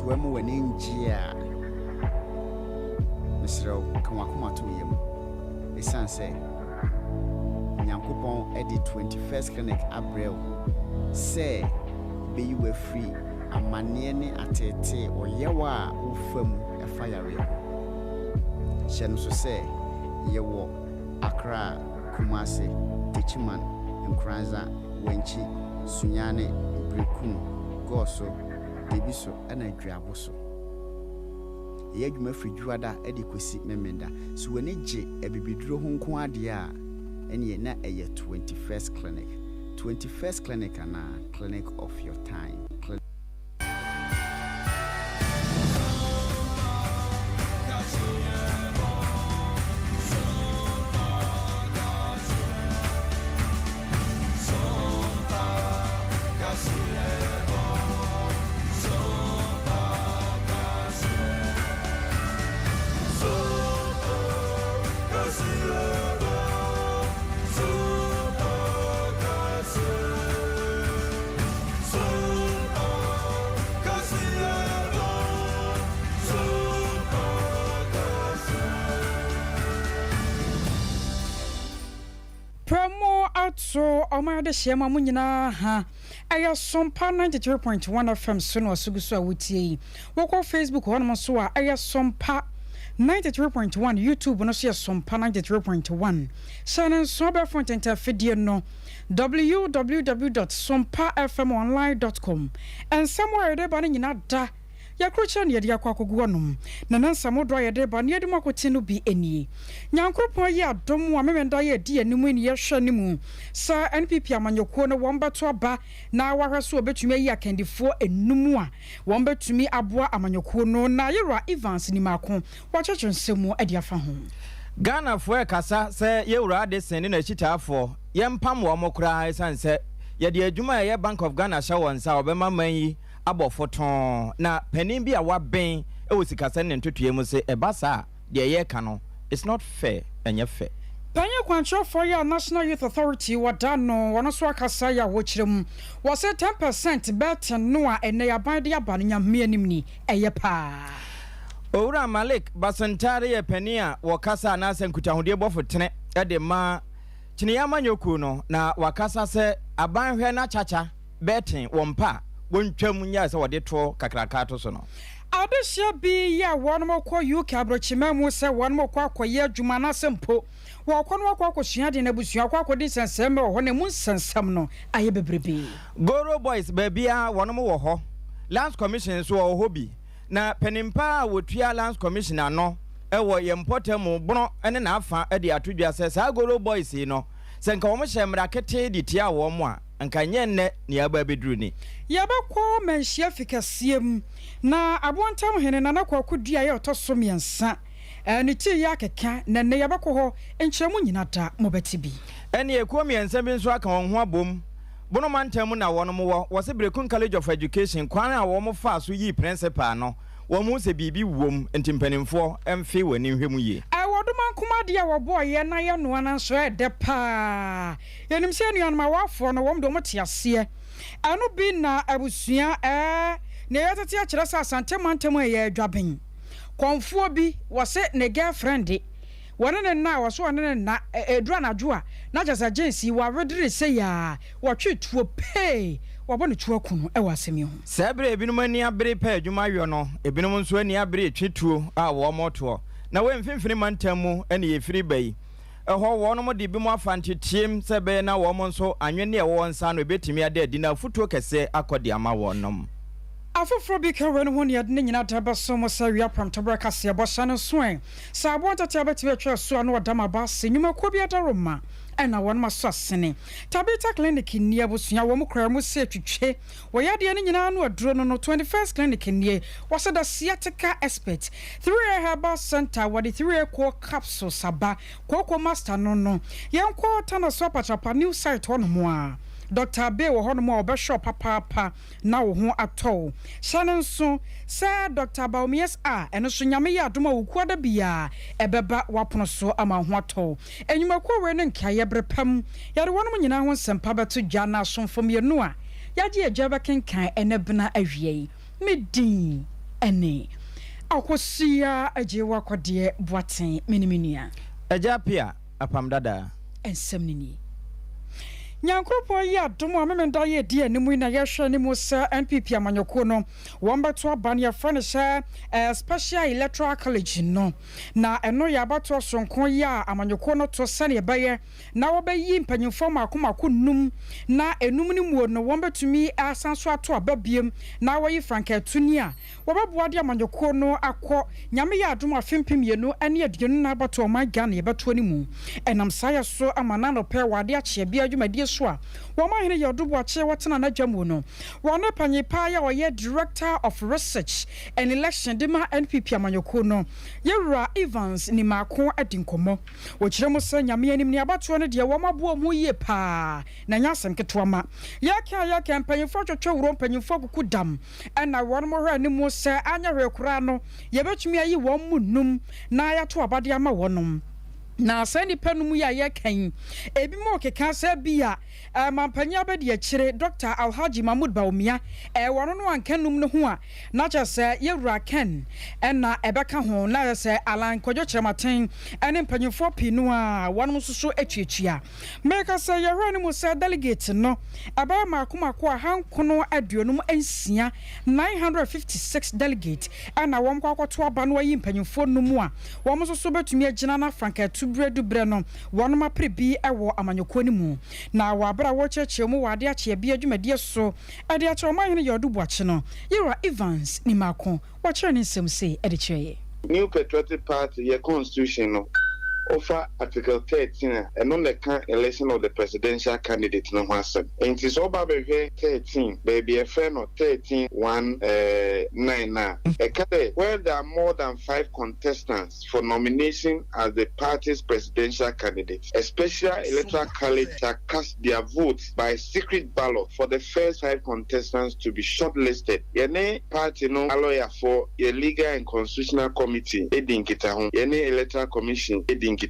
Wote hɔ ma w'ani ngye a, mesrɛ wo, ka w'akoma to wo yam. Esiane sɛ Nyankopɔn de 21st Clinic abrɛ wo sɛ ebeyi wo afiri amanneɛ ne ateetee ɔyaw a wofa mu fa yareɛ ho. Hyɛ no nso sɛ yɛwɔ Accra, Kumasi, Techiman, Nkoranza, Wenchi, Sunyani, Berekum, Goaso, Debiso na Duabo so. Yɛyɛ adwuma firi Dwoada de kɔsi Memenda. Sɛ w'ani gye abibiduro ho nko ara deɛ a, ɛnneɛ na ɛyɛ 21st Clinic. 21st Clinic anaa Clinic of your time. Prɛmo ato ɔman adehyeɛ ma mo nyinaa ha. Ɛyɛ Sompa 93.1 FM so na ɔso gu so a wotie yi. Wokɔ Facebook hɔnom nso a, ɛyɛ Sompa 93.1, YouTube no nso yɛ Sompa 93.1. Hyɛ no nso abɛɛfo ntɛntɛn afidie no www dot sompafmonline dot com. Nsɛm a yɛde ba no nyina da Yɛakrukyerɛ na yɛde akɔ akɔgu hɔnom, na ne nsɛm dodoɔ a yɛde reba na yɛde mu akoten no bi nie. Nyankoropɔn ayi adom a Memenda yi adi anim yi na yɛhwɛ no mu sɛ NPP amanyɔkuo no wɔn bɛto aba na wɔahwɛ so wɔbɛtumi ayi akandifoɔ nnum a wɔn bɛtumi aboa amanyɔkuo no na Yewura Evans Nimako wakyerɛkyerɛ nsɛm mu de afa ho. Ghanafoɔ ɛkasa sɛ Yewura Addison ne n'akyitaafoɔ yɛmpam wɔn koraa ɛsiane sɛ yɛde adwuma a ɛyɛ Bank of Ghana hyɛ wɔn nsa a wɔbɛma man yi abɔ fotoo, na panin bi a waben wɔ sikasɛm ne ntotoeɛ mu se ɛba saa a, deɛ yɛreka no, it's not fair, ɛnyɛ fɛ. Panyin kwankyerɛfoɔ yi a National Youth Authority wɔ da no, ɔno nso akasa yi a wɔkyerɛ mu, wɔse 10 percent bɛɛten no a ɛnnɛ yi aban de aba no Nyame anim ni, ɛyɛ paa. Owura Malik Basintare yɛ panin a wɔkasa anaasɛ nkutahodie bɔfo tene de ma Kyiniiɛ Amanyɔkuo no, na wakasa sɛ aban hwɛ na kyakya bɛɛten wɔn mpa a wɔntwam nyae sɛ wɔde toɔ kakraka to so no. Adehyeɛ bi yɛ a wɔnom kɔ UK abrokyiman mu sɛ wɔnom kɔ akɔyɛ adwuma anaasɛ mpo wɔkɔ no akɔ akɔsua adeɛ na abusua akɔ akɔdi nsɛnsɛmma wɔ hɔ na emu nsɛnsɛm no ayɛ bebrebe. Goro boys baabiara wɔnom wɔ hɔ, Lands Commission nso wɔwɔ hɔ bi, na panin pa a wɔtua Lands Commission ano wɔ yɛn mpɔtam Bono ne n'afa de ato dwa sɛ saa Goro boys yi no sɛ nka wɔhyɛɛ mmara ketee de tiaa wɔn a, Anka ɛnyɛ nnɛ nea aba abɛduru ni. Yɛbɛkɔ Manhyia fi kɛseɛ mu, na Aboantam hene Nana Kwaku Duaeɛ a ɔtɔ so mmiɛnsa, ne tiri yɛ akeka, na nnɛ yɛbɛkɔ hɔ, nkyerɛmu nyina da, mobɛte bi. Ɛnneɛ ekuo mmiɛnsa bi nso aka wɔn ho abom. Bono mantam mu na wɔnom wɔ. Wɔse Berekum College of Education kwan a wɔn faa so yii prɛnsipal no, wɔn hu sɛ biribi wom, nti mpanimfoɔ mfe wɔn ani nhwɛ mu yie. Ɛwɔ Domankoma adeɛ a wɔbɔeɛ na yɛnoa no nso ɛɛdɛ paa. Yɛnim sɛ anuanom awafoɔ no, wɔn deɛ wɔte aseɛ. Ɛno bi na abusua ɛɛ nea yɛtete akyerɛ sɛ Asante mantam a ɛyɛ adwaben. Kɔmfoɔ bi, wɔse ne girlfriend de, wɔne no nna a, wɔse ɔne no nna, ɛduru anadwo a, na kyerɛ sɛ jeans yi, wawedere sei a, wɔtwe tuo pee, wɔabɔ no tuo aku no wɔ asɛm yi ho. Saa berɛ a ebinom ani abere pɛ adwuma yɔ no, ebinom nso ani abere retwe tuo a wɔretoɔ. Na wei mfimfini mantam mu na yɛfiri ba yi. Ɛhɔ wɔnom de binom afa nteteem sɛ ɛbɛyɛ na wɔn nso anwenne a ɛwɔ wɔn nsa ano ɛbɛtumi ada adi na afutuo kɛseɛ akɔ de ama wɔnom. Afoforɔ bi ka wei no ho nea ɛde ne nyina da bɛso mo sɛ awia prɛmtoberɛ kaseɛbɔ hyɛ no nso ɛ sɛ aboa ntatea bɛtumi atwa asuo ano ɔdam aba ase nnwumakuo bi adaworoma ɛna wɔnom asɔ asene Tabitha Clinic nni abusua wɔn koraa mu sɛ twitwe Wɔ yadeɛ no nyinaa ano aduro no no 21st Clinic nie, wɔsɛ the sciatica expert, 3A Herbal Center, wɔde 3A Core Capsules aba, Kooko Master no no, yɛnkɔ Tanaso Apatrapa new site hɔ nom a, Doctor Abbey wɔ hɔ nom a ɔbɛhwɛ wo papaapa na wo ho atɔ wo. Hyɛ no nso sɛ Doctor Bawumias a, ɛno nso Nyame yɛ adom a Wukuada biara ɛbɛba w'apono so ama wo ho atɔ wo. Nnwumakuo wei ne nkaeɛ berɛ pa mu yɛde wɔnom nyinaa ho nsɛmpa bɛto dwa na asomfo mmienu a yɛagye adwa bɛkenkan ɛnɛ bena awia yi. Me din. Ɛne Akosua Agyewa Kɔdeɛ Boateng, me ne me nua. Agya Appiah, Apam Dadaa. Nsɛm no nie. Nyankoropɔn yi adom a Memenda yi adi anim yi na yɛhwɛ anim sɛ NPP amanyɔkuo no wɔn bɛto aba no yɛfrɛ no sɛ Special Electoral College no na ɛno yɛ abatoɔ soronko yi a amanyɔkuo no to sɛdeɛ ɛbɛyɛ na wɔbɛyi mpanyinfoɔ mmaako mmaako nnum na enum no muo no wɔn bɛtumi asan so ato aba biem na wɔyi frankaatuni a Wɔbɛboa de amanyɔkuo no akɔ Nyame yɛ adom afe 2024 abatoɔ ɔman Ghana yɛbɛtoɔ no mu. Ɛnam saa yɛ so ama na anɔpɛ wɔ adeɛ akyeɛ biara dwumadie so a wɔn ahene yɛ Ɔdo Boakye wɔtena n'adwa mu no wɔne panyin paa yɛ ɔyɛ Director of Research and Election de ma NPP amanyɔkuo no Yɛwura Evans Nimaako adi nkɔmmɔ. Wɔkyerɛ mu sɛ Nyame anim ne abatoɔ no deɛ wɔn aboa wɔn ho yie paa na ɛnyɛ asɛm ketewa ma yɛka a yɛka mpanyinfoɔ atwetwe wuro mpanyinfoɔ akuku dam Ɛnna wɔn hwɛɛ no mu sɛ anyɛ hwee koraa no, yɛbɛtumi ayi wɔn mu nnum na yɛato aba de ama wɔn. Na saa nnipa nnum yi a yɛreka yi, ebinom rekeka sɛ ebia Mampanyin Abadiakyire Dɔkta Alhaji Mahmood Bawumia, wɔno no anka nnum no ho a, na kyerɛ sɛ Yɛwura Ken na ɛbɛka ho, na kyerɛ sɛ Alan Kwadwo Kyerematen ne mpanyimfoɔ pii no ara wɔnom nso so tuatua. Mereka sɛ yɛhwɛ no mu sɛ delegate no ɛbɛyɛ mmaako mmaako 956, 956 delegate na wɔn kɔ akɔto aba no ayi mpanyinfoɔ no mu a wɔn nso so bɛtumi agyina na frankaatu berɛ du berɛ no wɔnom apere bi wɔ amanyɔkuo no mu. Na wɔ aberɛ a wɔrekyerɛkyerɛ mu wɔ adeɛ akyeɛ bia dwumadie so de akyerɛ Ɔmanhene Yaw-Adu Boakye no, Yewura Evans Nimako wɔkyerɛɛ ne nsɛm sei de kyerɛɛ yɛn. New Patriotic Party yɛ constitution no, wofa Article 13 a, ɛno na ɛka election of the presidential candidate no ho asɛm. Enti sɛ woba bɛhwɛ 13, baabi a yɛfrɛ no 13 1 9 no a, ɛka sɛ, Where there are more than five contestants for nomination as the party's presidential candidate, a special electoral college shall cast their votes by secret ballot for the first five contestants to be shortlisted. Yɛne party no alɔyafoɔ, yɛ Legal and Constitutional Committee di nkitaho, yɛne Electoral Commission di nkitaho.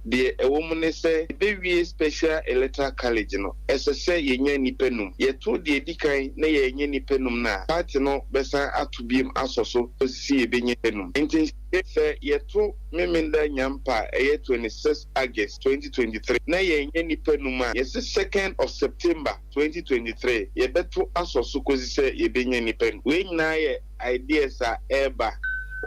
Deɛ ɛwɔ mu ne sɛ, yɛbɛwie Special Electoral College no, ɛsɛ sɛ yɛnya nnipa num. Yɛto deɛ ɛdi kan na yɛannya nnipa num no a, party no bɛsan ato biom asɔ so kɔsi sɛ yɛbɛnya nnipa num. Nti sɛ yɛto Memenda Nyampa a ɛyɛ 26 August 2023 na yɛannya nnipa num a, yɛse Second of September 2023 yɛbɛto asɔ so kɔsi sɛ yɛbɛnya nnipa num. Wei nyinaa yɛ ideas a ɛreba.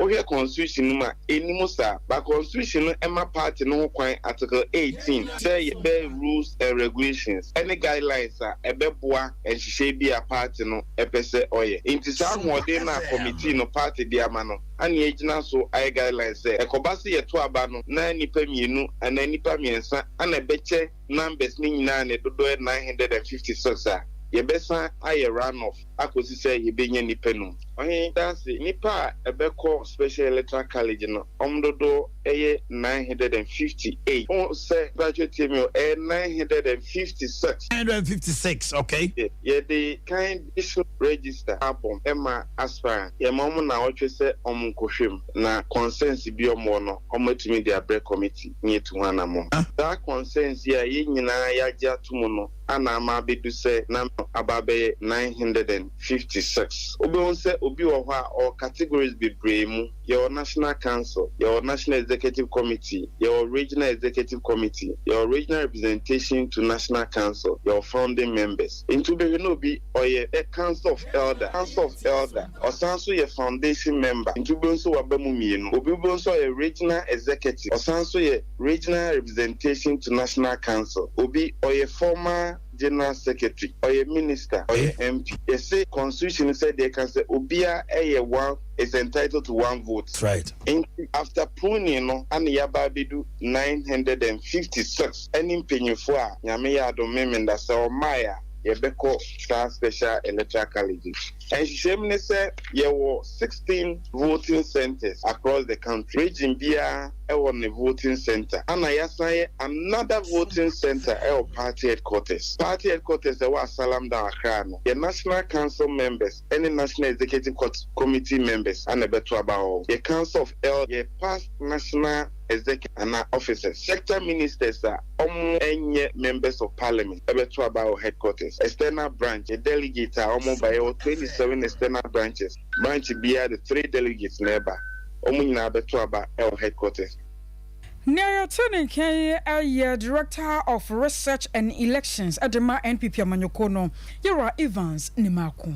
Wohwɛ constitution no mu a, ɛnni mu saa. But constitution no ma party no ho kwan, Article 18, sɛ yɛbɛ rules and regulations ne guidelines a ɛbɛboa nhyehyɛe bi a party no pɛ sɛ ɔyɛ. Nti saa ahoɔden no a committee no party de ama no ana yɛagyina so ayɛ guidelines sɛ ɛkɔba sɛ yɛto aba no na nnipa mmienu anaa nnipa mmiɛnsa ana ɛbɛkyɛ numbers no nyinaa a ne dodoɔ yɛ 956 a, yɛbɛsan ayɛ run off akosi sɛ yɛbɛnya nnipa num. Ɔhene Darcy, nnipa a ɛbɛkɔ Special Electoral College no, wɔn dodoɔ yɛ 958. Wohu sɛ, mpakyɛ tie me o, ɛyɛ 956. 956, okay. Yɛde kan division register abom ma aspirant. Yɛma wɔn nnawɔtwe sɛ wɔnkɔhwɛ mu, na concerns bi a wɔwɔ no, wɔatumi de abrɛ committee na yɛatu ho anammɔn. Saa concerns yi a yɛn nyinaa yɛagye ato mu no, ana ama abedu sɛ na no aba abɛyɛ 956. Wobɛhu sɛ obi wɔ hɔ a ɔwɔ categories bebree mu, yɛwɔ National Council, yɛwɔ National Executive Committee, yɛwɔ Regional Executive Committee, yɛwɔ Regional Representation to National Council, yɛwɔ Founding Members. Nti wobɛhwɛ na obi ɔyɛ Council of Elder, Council of Elder, ɔsan nso yɛ Foundation Member, nti wobɛhu sɛ waba mu mmienu. Obi wobɛhu sɛ ɔyɛ Regional Executive, ɔsan nso yɛ Regional Representation to National Council, obi ɔyɛ former General Secretary, ɔyɛ Minister, ɔyɛ MP. Yɛse constitution no sɛdeɛ ɛka sɛ obia yɛ one is entitled to one vote. Nti after pruning no ana yɛaba abɛdu 956 ɛne mpanyinfoɔ a Nyame yɛ adom Memenda sɛ ɔmmaeɛ a yɛbɛkɔ saa special electoral college no. Nhyehyɛm ne sɛ yɛwɔ 16 voting centres across the country. Region biara wɔ ne voting centre ana yɛasan yɛ another voting centre wɔ party headquarters. Party headquarters a ɛwɔ Asalam Down Accra no, yɛ National Council members ne National Executive Committee members ana ɛbɛto aba hɔ. Yɛ Council of Elders, yɛ past National. Executive anaa officers. Sector ministers a ɔmo nyɛ members of parliament ɛbɛto aba wɔ headquarters. External branch delegate a ɔmo ba, yɛwɔ 27 external branches. Branch biara de three delegates na ɛba. Ɔmo nyinaa bɛto aba ɛwɔ headquarters. Nea yɛte ne nka yi yɛ Director of Research and Elections de ma NPP amanyɔkuo no, Yɛwura Evans Nimako.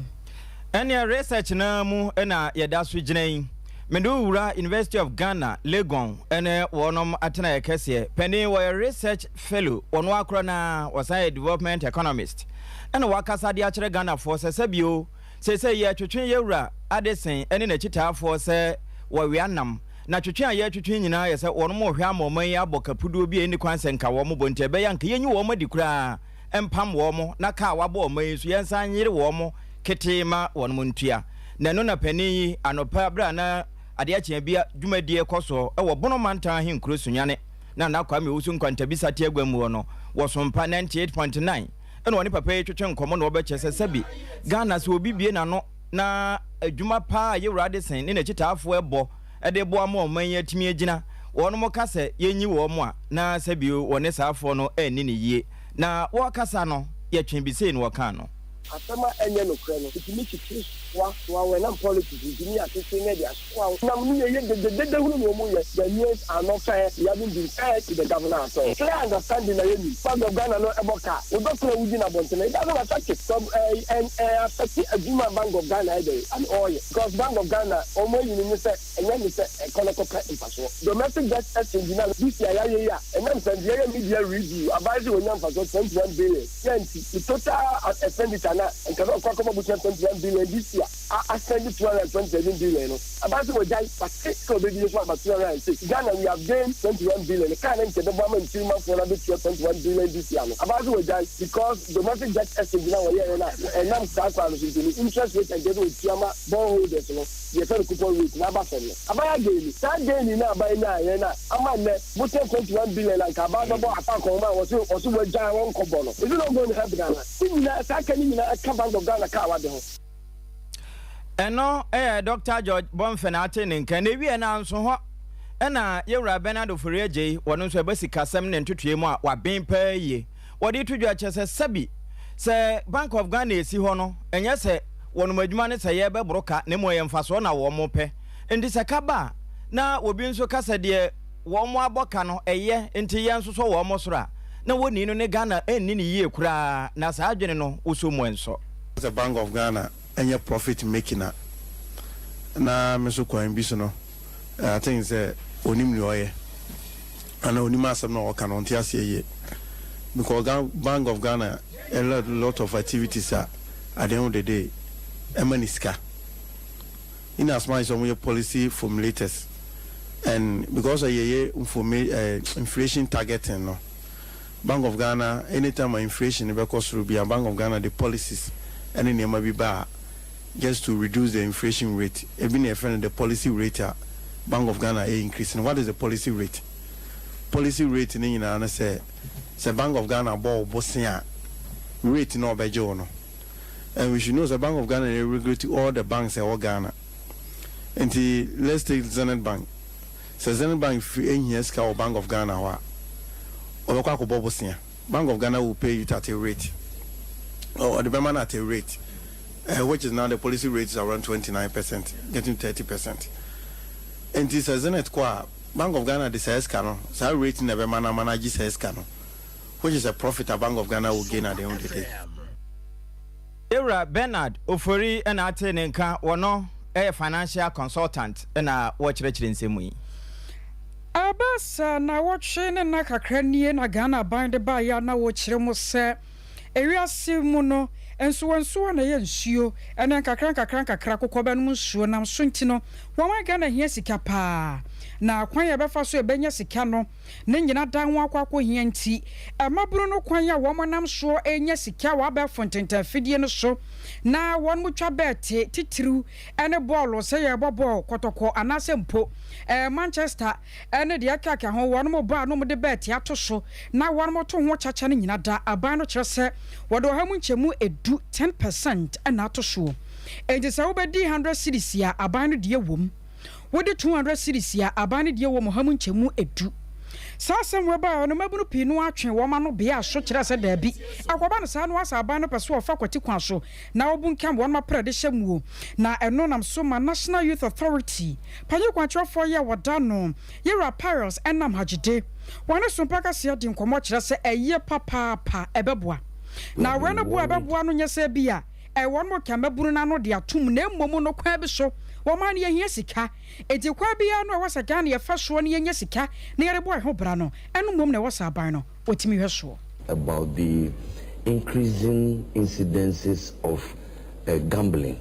Ɛneɛ research naa mu na yɛda so gyina yi. Mede wo wura University of Ghana, Legon ne wɔnom atenaeɛ kɛseɛ. Panin, wɔyɛ research fellow, wɔno ara korɔ no ara, wɔsan yɛ development economist. Ɛna wakasa de akyerɛ Ghanafoɔ sɛ sɛbio seesei yɛretwetwe yɛwura Addison ne n'akyitaafoɔ sɛ wɔwea nam. Na twetwe a yɛretwetwe nyinaa yɛ sɛ wɔnom rehwɛ ama ɔman yi abɔ kapuduo bi a ɛnni kwan sɛ nka wɔn bɔ nti ɛbɛyɛ a nka yɛnyi wɔn adi koraa mpam wɔn na ka a wɔabɔ ɔman yi so yɛnsan nyere wɔn ketee ma wɔnom ntua. Na ɛno na panin yi anɔpa berɛ a na adeɛ akye abia dwumadie rekɔ soɔ wɔ Bono mantam ahenkuro Sunyane na na Kwame Owusu Nkwantabisa te agua mu hɔ no wɔ Sompa 98.9 ɛna ɔne papa yi twetwe nkɔmmɔ na ɔbɛkyerɛ sɛ sɛbi Ghana sɛ obi bue n'ano na adwuma paa a Yewura Addison ne n'akyitaafoɔ ɛbɔ de boa ma ɔman yi atumi agyina, wɔnom ka sɛ yɛnyi wɔn a, na sɛbio wɔne saafoɔ no anni no yie. Na wɔrekasa no, yɛtwee bi sei na wɔkaa no. Asɛm a ɛnyɛ nokorɛ no ɛtumi kyekyere soa soa wo ɛnam politics nti ne akyekyere na ɛde asoa wo nam ne yɛyɛ dede dede hunu na wɔn yɛ Ghanaians are not fair we haven't been fair to the governor at all clear understanding na yɛnnim Bank of Ghana no ɛbɔ ka wo dɔ koro a wodi no abɔntene it doesn't affect it sɛ ɛɛ ɛɛ affect adwuma a Bank of Ghana ɛdɛn and ɔɔyɛ because Bank of Ghana wɔn ayi no ne sɛ ɛnyɛ ne sɛ ɛkɔ no kɔpɛ mfasoɔ. Domestic debt exchange na this year yɛayɛ yi a ɛnam sɛ nti yɛyɛ media review aban sɛ wɔnya mfasoɔ 21 billion yɛ nti ne total expenditure na nka sɛ ɔkɔ akɔbɔ bosea 21 billion this year a ascend 227 billion no aban sɛ wɔgyae wate sɛ ɔbɛdie so aba 206. Ghana we have gained 21 billion kaa ne nkyɛ bɛbɔ ama nkyirimafoɔ no abɛtua 21 billion this year no aban sɛ wɔgyae because domestic debt exchange na wɔyɛɛ no a ɛnam saa kwan no so nti no interest rate nkyɛ sɛ wɔtua ma bondholders no deɛ yɛfrɛ no coupon rate na aba fam no, aban againi. Saa gaini no a aban nyaeɛ no a ama nnɛ bosea 21 billion a nka aban bɛbɔ afa akɔnhoma a wɔse wɔse wɔagyae wɔnkɔbɔ no, is it not going to help Ghana? Ne nyinaa, saa ka no nyinaa ka Bank of Ghana ka a wade ho. Ɛno yɛ Dɔkta George Bomfeh na ate ne nka. Na ewiɛ no anso hɔ na Yɛwura Bernard Ofori Adjei, wɔno nso ɛba sikasɛm ne ntotoeɛ mu a waben paa yie. Wɔde to dwa kyerɛ sɛ sɛbi sɛ Bank of Ghana esi hɔ no, ɛnyɛ sɛ wɔnom adwuma ne sɛ yɛrebɛboro ka na mmom ɛyɛ mfasoɔ na wɔn pɛ. Nti sɛ ka ba a, na obi nso ka sɛ deɛ wɔn abɔ ka no ɛyɛ nti yɛnsosɔ wɔn soro a, na wɔnii no ne Ghana nni no yie koraa na saa adwene no wosɔ mu ɛnsɔ. Sɛ Bank of Ghana nyɛ profit making a, na me nso kwan bi so no I think sɛ onim nea ɔyɛ anaa onim asɛm no a ɔka no ɔnte aseɛ yie because Bank of Ghana a lot lot of activities a at the end of the day ɛma ne sika in as much as wɔn yɛ policy formulators and because ɔyɛ yɛ informa eh, inflation targeting no Bank of Ghana anytime a inflation no bɛkɔ soro bi a Bank of Ghana de policies ɛne nneɛma bi ba a just to reduce the inflation rate. Ebi na yɛfrɛ no the policy rate a Bank of Ghana ɛyɛ increase no. What is the policy rate? Policy rate no nyinaa no sɛ sɛ Bank of Ghana bɔ wo bosea a rate no a ɔbɛgye wo no. And we should know sɛ Bank of Ghana na regulate all the banks a ɛwɔ Ghana. Nti let's take Zenith Bank. Sɛ Zenith Bank firi ehia sika wɔ Bank of Ghana hɔ a, ɔbɛkɔ akɔbɔ bosea. Bank of Ghana will pay it at a rate. Ɔde bɛma no at a rate, which is now the policy rate is around 29%, getting 30%. Nti sɛ Zenith kɔ a, Bank of Ghana de saa sika no, saa rate na ɛbɛma no ama no agye saa sika no, which is a profit a Bank of Ghana will gain at the end of the day. Ewura Bernard Ofori na atee ne nka, wɔno yɛ financial consultant na wɔkyerɛkyerɛ nsɛm mu yi. Ɛbɛyɛ sɛ nnawɔtwe ne nna kakra nie na Ghana aban de baeɛ a na wɔkyerɛ mu sɛ ewiase mu no nsuwansuwa na ɛyɛ nsuo ɛnɛ nkakra nkakra nkakra kokɔ bɛnom nsuo nam so nti no wɔn Ghana hia sika paa na kwan a yɛbɛfa so yɛbɛnya sika no ne nyina dan ho akɔ akɔhia nti mmabunu no kwan a wɔn nam soɔ renya sika wɔ abɛɛfo ntentan afidie no so na wɔn twa bɛɛte titiriw ne bɔɔlo sɛ yɛrebɔ bɔɔl kɔtɔkɔ anaasɛ mpo ɛɛ Manchester ne deɛ ɛkeka ho wɔn bɔ a na wɔde bɛɛte ato so na wɔn to ho kyakya no nyina da aban no kyerɛ sɛ wɔde ɔha mu nkyɛmu edu, 10 percent, na ato soɔ. Enti sɛ wobɛdi 100 cedis a aban no deɛ wom. Wode 200 cedis a aban no deɛ wɔ mu ha mu nkyɛmu edu. Saa asɛm wei baeɛ no, mmabunu pii no ara twee wɔn ano beaa so kyerɛɛ sɛ daabi, ɛkɔba no saa no ara sɛ aban no pɛ sɛ wɔfa kwati kwan so na wɔbunkam wɔn aprɛde hyɛ muo. Na ɛno nam so ma National Youth Authority panyin kwankyerɛfoɔ yi a wɔda no Yewura Pius Enam Hagyide wɔne Sompa Kaseɛ di nkɔmmɔ kyerɛ sɛ ɛyɛ papaapa, ɛbɛboa. Na wei no boa a ɛbɛboa no nyɛ sɛ ebia wɔn reka mmabunu no ano de atom na mmom no kwan bi so wɔman no yɛhia sika enti kwan biara no a ɛwɔ sɛ Ghana yɛfa soɔ na yɛnya sika na yɛde bɔ yɛn ho bra no ɛno mmom na ɛwɔ sɛ aban no wɔtumi hwɛ soɔ. About the increasing incidences of gambling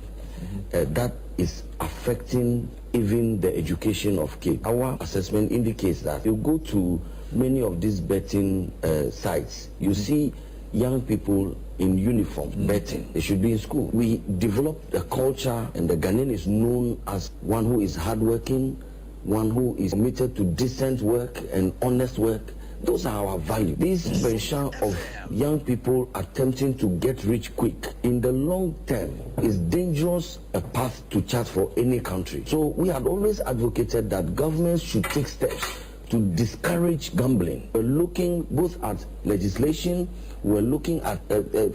that is affecting even the education of kids. Our assessment indicates that you go to many of these betting sites, you see young people in uniform betting. They should be in school. We developed a culture, and the Ghanaian is known as one who is hardworking, one who is committed to decent work and honest work. Those are our values. This penchant of young people attempting to get rich quick in the long term is dangerous a path to chart for any country. So we had always advocated that governments should take steps to discourage gambling. We're looking both at legislation, we're looking at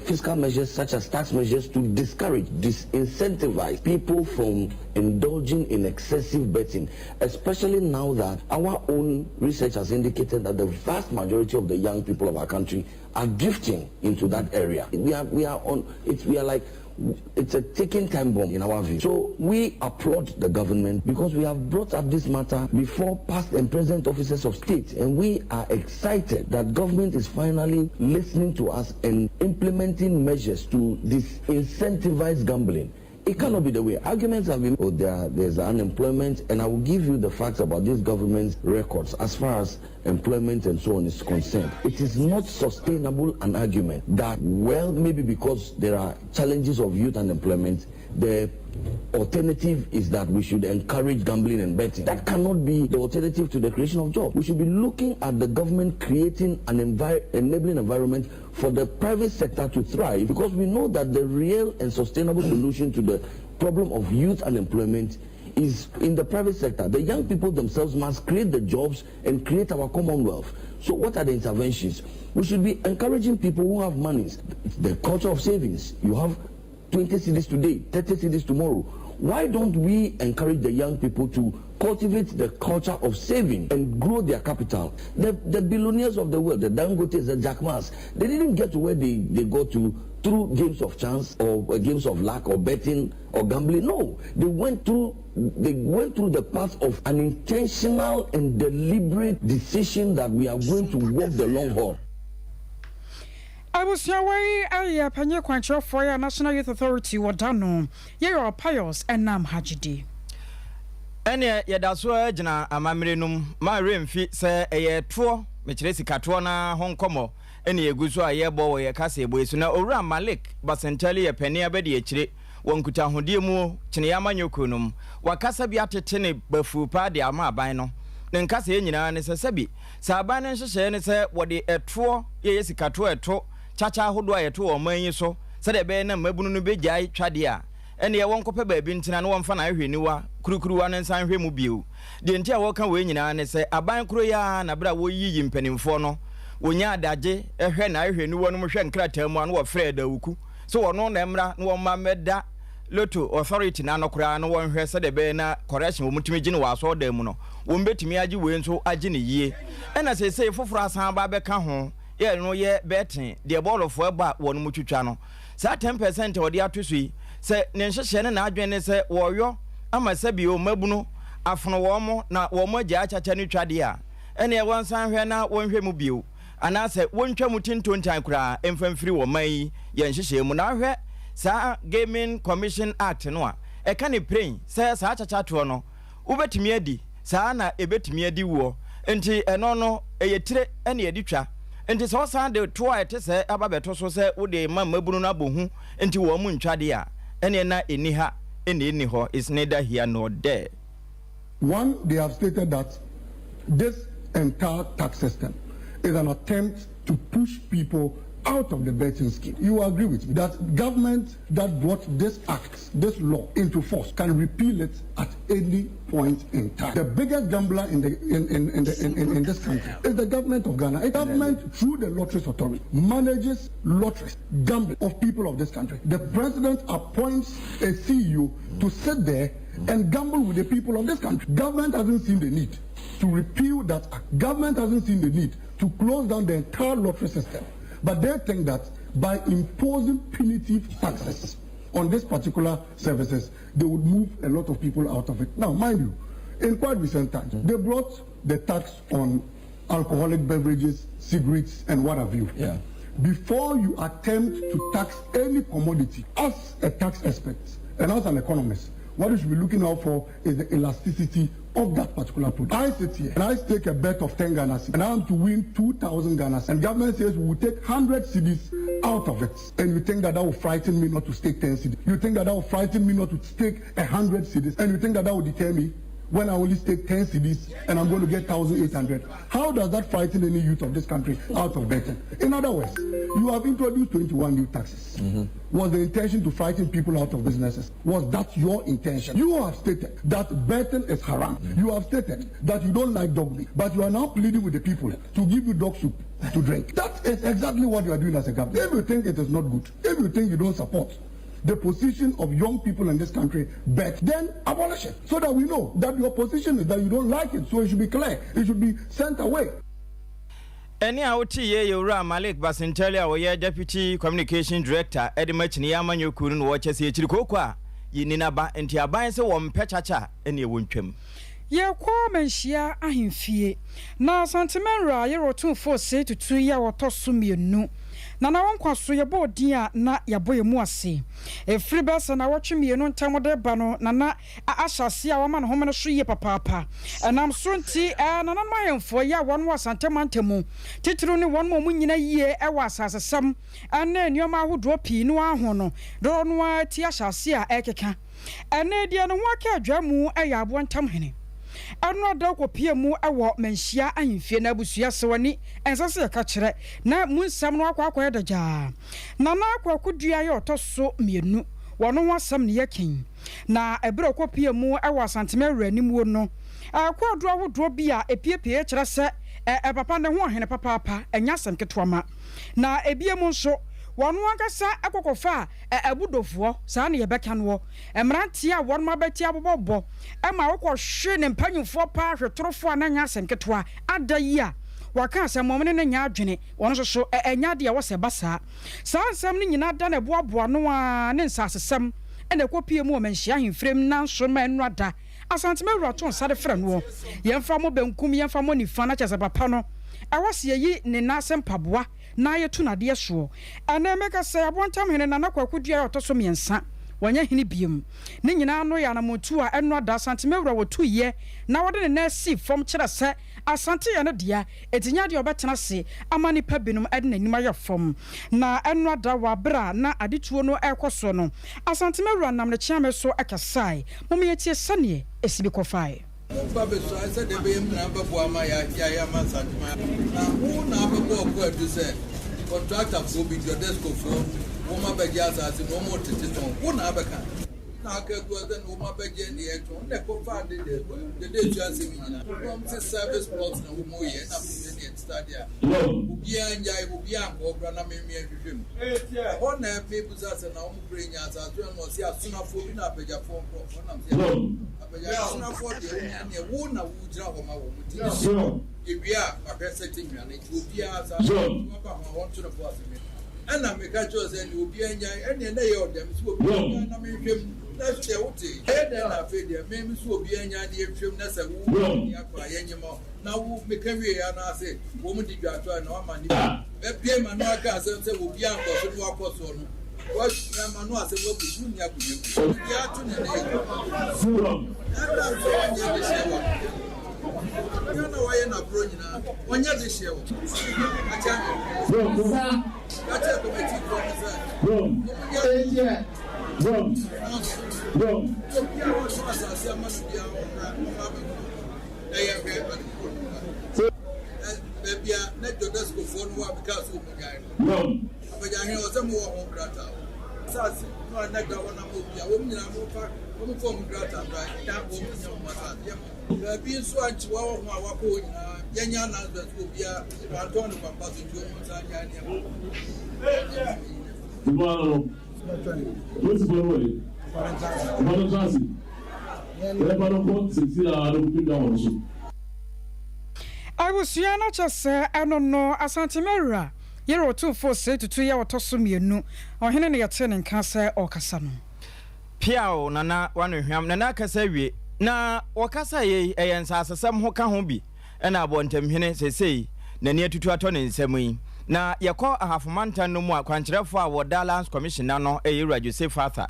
fiscal measures such as tax measures to discourage, disincentivize people from indulging in excessive betting, especially now that our own research has indicated that the vast majority of the young people of our country are drifting into that area. We are on, it's, we are like, it's a ticking time bomb in our view. So we applaud the government because we have brought up this matter before past and present officers of state, and we are excited that government is finally listening to us and implementing measures to disincentivize gambling. It cannot be the way. Arguments have been, oh, there's unemployment, and I will give you the facts about this government's records as far as employment and so on is concerned. It is not sustainable an argument that, well, maybe because there are challenges of youth unemployment, the alternative is that we should encourage gambling and betting. That cannot be the alternative to the creation of jobs. We should be looking at the government creating an enabling environment for the private sector to thrive, because we know that the real and sustainable solution to the problem of youth unemployment is in the private sector. The young people themselves must create the jobs and create our commonwealth. So what are the interventions? We should be encouraging people who have monies. The culture of savings. You have 20 cedis today, 30 cedis tomorrow. Why don't we encourage the young people to cultivate the culture of saving and grow their capital? The billionaires of the world, the Dangotes, the Jack Ma's, they didn't get to where they got to through games of chance or games of luck or betting or gambling. No, they went through the path of an intentional and deliberate decision that we are going to walk the long haul. Abusua wei ayɛ panyin kwankyerɛfoɔ yɛ National Youth Authority wɔda no yɛyɛ Pius Ɛnam Hagyidi. Ɛneɛ yɛda so gyina amammerɛ no mu ma werɛ sɛ ɛyɛ toɔ, mekyerɛ sikatoɔ no ho nkɔmmɔ ɛne yɛgu so a yɛbɔ wɔ yɛ kasa ɛbɔ yi so. Na Owura Malik Basintale yɛ panin abɛdi akyire wɔ nkutahodie mu kyeneɛ amanyɔkuo no mu. Wakasa bi atete ne bafuu paa de ama aban no. Ne nkasa yɛ nyinaa ne sɛ sɛbi sɛ aban no nhyehyɛeɛ ne sɛ wɔde ɛtoɔ yɛyɛ sikatoɔ ɛto kyakya ahodoɔ a yɛto wɔ ɔman yi so sɛdeɛ ɛbɛyɛ na mmabunu no bɛgyae twadeɛ a, ɛneɛ wɔnkɔpɛ baabi ntena na wɔmfa n'ahwehwɛniwa kurukuruwa no nsan hwɛ mu bio. Deɛ nti a wɔka wei nyinaa ne sɛ aban koro yi ara na berɛ a wɔyiyi mpanimfoɔ no wɔnya adagye hwɛ n'ahwehwɛniwa no mu hwɛ nkrataa mu a na wɔfrɛ Dawuku sɛ wɔno na mmra na wɔmma mmɛda Lotto Authority n'ano koraa na wɔnhwɛ sɛdeɛ ɛbɛyɛ na correction wɔn tumi gye no wɔ asɔɔdan mu no, wɔn bɛtumi agye wei nso agye ne yie. Ɛna seesei foforɔ asan aba abɛka ho yɛ no yɛ betting deɛ bɔɔlɔfoɔ ɛbɔ a wɔn mu twitwa no saa 10% a wɔde ato so yi, sɛ ne nhyehyɛ ne n'adwene ne sɛ wɔyɔ ama sɛbi o mmabunu afono wɔn mo na wɔn mo agya akyakya no twa deɛ a, ɛneɛ wɔnsan hwɛ na wɔnhwɛ mu bio anaasɛ wɔntwa mu tintontan koraa mfa mfiri wɔn man yi yɛn nhyehyɛ mu. Na ahwɛ saa Gaming Commission Act no a ɛka ne pren sɛ saa kyakyatoɔ no wobɛtumi adi saa na ɛbɛtumi adi woɔ, nti ɛno no ɛyɛ tire ɛne yɛde twa. Nti sɛ ɔsan de toɔ a ɛte sɛ aba bɛto so sɛ wode ma mmabunu no abɔ hu nti wɔn mu ntwa deɛ a, ɛneɛ na ɛni ha ɛna ɛni hɔ, is neither here nor there. One, they have stated that this entire tax system is an attempt to push people out of the betting scheme. You agree with me that government that brought this act, this law into force can repeal it at any point in time. The biggest gambler in the in in in, the, in, in, in this country is the government of Ghana. The government through the Lotteries Authority manages lotteries, gambling of people of this country. The president appoints a CEO to sit there and gamble with the people of this country. Government hasn't seen the need to repeal that act. Government hasn't seen the need to close down the entire lottery system. But they think that by imposing punitive taxes on this particular services, they would move a lot of people out of it. Now, mind you, in quite recent times, they brought the tax on alcoholic beverages, cigarettes, and what have you. Yeah. Before you attempt to tax any commodity, as a tax expert and as an economist, what you should be looking out for is the elasticity of that particular product. I sit here and I stake a bet of 10 Ghana cedis and I am to win 2,000 Ghana and government says we will take 100 cedis out of it. And you think that that will frighten me not to stake 10 cedis. You think that that will frighten me not to stake 100 cedis. And you think that that will deter me when I only stake 10 cedis and I'm going to get 1,800. How does that frighten any youth of this country out of betting? In other words, you have introduced 21 new taxes. Was the intention to frighten people out of businesses? Was that your intention? You have stated that betting is haram. You have stated that you don't like dog meat, but you are now pleading with the people to give you dog soup to drink. That is exactly what you are doing as a government. If you think it is not good, if you think you don't support the position of young people in this country bet, then abolish it so that we know that your position is that you don't like it. So it should be clear. It should be sent away. Ɛnne a wote yei yɛ Owura Malik Basintale a ɔyɛ Deputy Communication Director de ma Kyiniiɛ Amanyɔ Kuo no na ɔkyɛ sɛ akyiri kooko a yɛnni n'aba nti aban sɛ wɔmpɛ kyakya a ɛnneɛ wɔntwam. Yɛkɔ Manhyia ahemfie na Asante Manwura Ayere Otumfoɔ Osei Tutu yi a ɔtɔ so mmienu na na wɔn nkwa so yɛbɔɔ din a na yɛabɔ yɛn mu ase. Ɛfiri bɛyɛ sɛ nnawɔtwe mmienu ntam de reba no na na ahyɛ aseɛ a wɔama ne home no so yie papaapa. Ɛnam so nti, nananom ahemfo yi a wɔn wɔ Asante mantam mu, titiriw ne wɔn a wɔnyina yie wɔ asasesɛm ne nneɛma ahodoɔ pii no ara ho no, dodoɔ no ara ti ahyɛ aseɛ a ɛrekeka. Ɛnnɛ deɛ ne ho aka adwa mu yɛ aboa ntam hene. Ɛno ada kɔpue mu wɔ Manhyia ahemfie na abusua sɛ w'ani ɛnsɛ sɛ yɛka kyerɛ na mu nsɛm no akɔ akɔyɛ dagyaa. Nana Kwaku Dua yɛ ɔtɔ so mmienu wɔ no ho asɛm ne yɛka yi. Na ɛberɛ a ɔkɔpue mu wɔ Asanteme Awuranimuo no, kwaadu ahodoɔ bi a ɛpiepieɛ kyerɛ sɛ papa ne ho ɔhene papaapa, ɛnyɛ asɛm ketewa ma. Na ebiem nso, wɔn ankasa kɔ kɔfaa abudofoɔ, saa na yɛbɛka noɔ, mmeranteɛ a wɔn abati abobɔ bɔ ma wokɔhwe ne mpanyimfoɔ paa hwetorofoɔ a na ɛnyɛ asɛm ketewa. Ada yi a wɔaka asɛmmɔne no nyɛ adwene, wɔn nso so, ɛnyɛ adeɛ a ɛwɔ sɛ ɛba saa. Saa nsɛm no nyinaa da na ɛboaboa ano ara ne nsasesɛm na ɛkɔpue mu wɔ Manhyia Ahemfirem nnanson ma ɛnnora da. Asantema wura to nsa de frɛ noɔ, Yɛmfa mmɔ benkum, yɛmfa mmɔ nifa, na kyerɛ sɛ papa no, ɛwɔ sɛ yɛyi ne nan ase mpaboa na yɛtu no adeɛ soɔ. Ɛnnɛ meka sɛ Abontam hene Nana Kwaku Duah a ɔtɔ so mmiɛnsa, wanyɛ hene biom. Ne nyinaa ano yɛ anamontuo a ɛnnora da Asantema wura wɔtuiɛ na wɔde ne nan sii fam kyerɛ sɛ Asante yɛ ne dea, enti nyɛ adeɛ a ɔbɛtena ase ama nnipa binom de n'anim ayɛ fam. Na ɛno ada wɔ aberɛ a na adetuo no rekɔ soɔ no, Asantema wura nam ne kyeame so kasae. Momma yɛntie sɛdeɛ ɛsi bi kɔfaeɛ. Wo ba bɛsuae sɛdeɛ ɛbɛyɛ mu na abɛboa ama yɛayɛ ama Asantema. Na wo na abɛbɔ ɔko adu sɛ kɔntraktafoɔ bi, Jodescofoɔ, wɔn abɛgye asase no, wɔn retete tɔn. Wo na abɛka. Na aka agu hɔ sɛ na wɔn abɛgye deɛ ɛtɔn na ɛkɔfaa dede dede etu asɛm yi nyinaa. Wɔn se service plot na wɔn reyɛ na mehwɛ deɛ ɛte saa deɛ a obiara ngyae obiara nkɔ hɔ koraa na me me nhwehwɛ mu. Ɛhɔ na mebusa sɛ na wɔn kura nya asase no na ɔse asonafoɔ bi na apagyafoɔ nkorɔfoɔ nam sɛ apagya asonafoɔ deɛ wɔn ɛneɛ wo na wogyina hɔ ma wɔn ti yɛwie a mahwɛ sɛ te nnuane nti obiara saa waba ho a wɔnto ne bo ase me Ɛnna meka kyerɛɛ wo sɛ, Ɛnneɛ obiara nnyae. Ɛnneɛ na ɛyɛ ɔdɛ me sɛ obiara nnyae na menhwɛ mu. Nanso deɛ wotee, ɛyɛ dɛn na afei deɛ me me sɛ obiara nnyae na yɛnhwɛ mu, na sɛ wo deɛ akɔ a yɛnnye mma wo? Na wo, meka wieeɛ ara na ase wɔn di dwaatɔ a na woama nnipa bɛpue m'ano aka asɛm sɛ obiara nkɔ so na wakɔ soɔ no, woasua m'ano asɛm abu so, wonni akonnwa bio. Deɛ ato ne nnɛ yi, ɛnna nso ɔnyɛ dehyeɛ wɔ ano. Nea na wayɛ n'aborɔ nyinaa, ɔnyɛ dehyeɛ wɔ akyɛ me. Ka kyerɛ kɔmɛtifoɔ no sɛ, wɔnyɛ nanso obiara a wɔtɔn asase ama no biara ɔmmra ɔmmra abɛtɔ na yɛnhwɛ ade korɔ no. Baabi a na Jodescofoɔ no wɔ a mekaa sɛ wɔn nyae no. Apagyahene, ɛwɔ sɛ mowɔ ho nkrataa wɔ. Asase no a na ɛda hɔ no ama obiara, wɔn nyinaa momfa wɔmfa wɔn nkrataa mmra na wɔn nyɛ wɔn asase yɛmma wɔn. Baabi nso a nkyewa wɔ ho a wɔakɔ hɔ nyinaa, yɛnyɛ announcement sɛ obiara wantɔn no kwampa so nti wɔn nsan nnyae nneɛma. Polisifoɔ no wɔ he? Ɔba no ntra ase. Yɛmfa no nkɔ seesei ara na ɔnkɔtwa dwa wɔ no so. Abusua no kyɛ sɛ ɛno no Asante Mawura yere Otumfoɔ Osei Tutu yɛ ɔtɔ so mmienu ɔhene na yɛtee ne nka sɛ ɔrekasa no. Piaw Nana wano hwam Nana akasa awie na wɔkasa yei ɛyɛ nsasesɛm ho ka ho bi ɛna abɔntamhene sesei nani atutu atɔ ne nsam yi na yɛkɔ Ahafo mantam no mu a kwankyerɛfoɔ a wɔda Lands Commission ano ɛyɛ Wura Joseph Arthur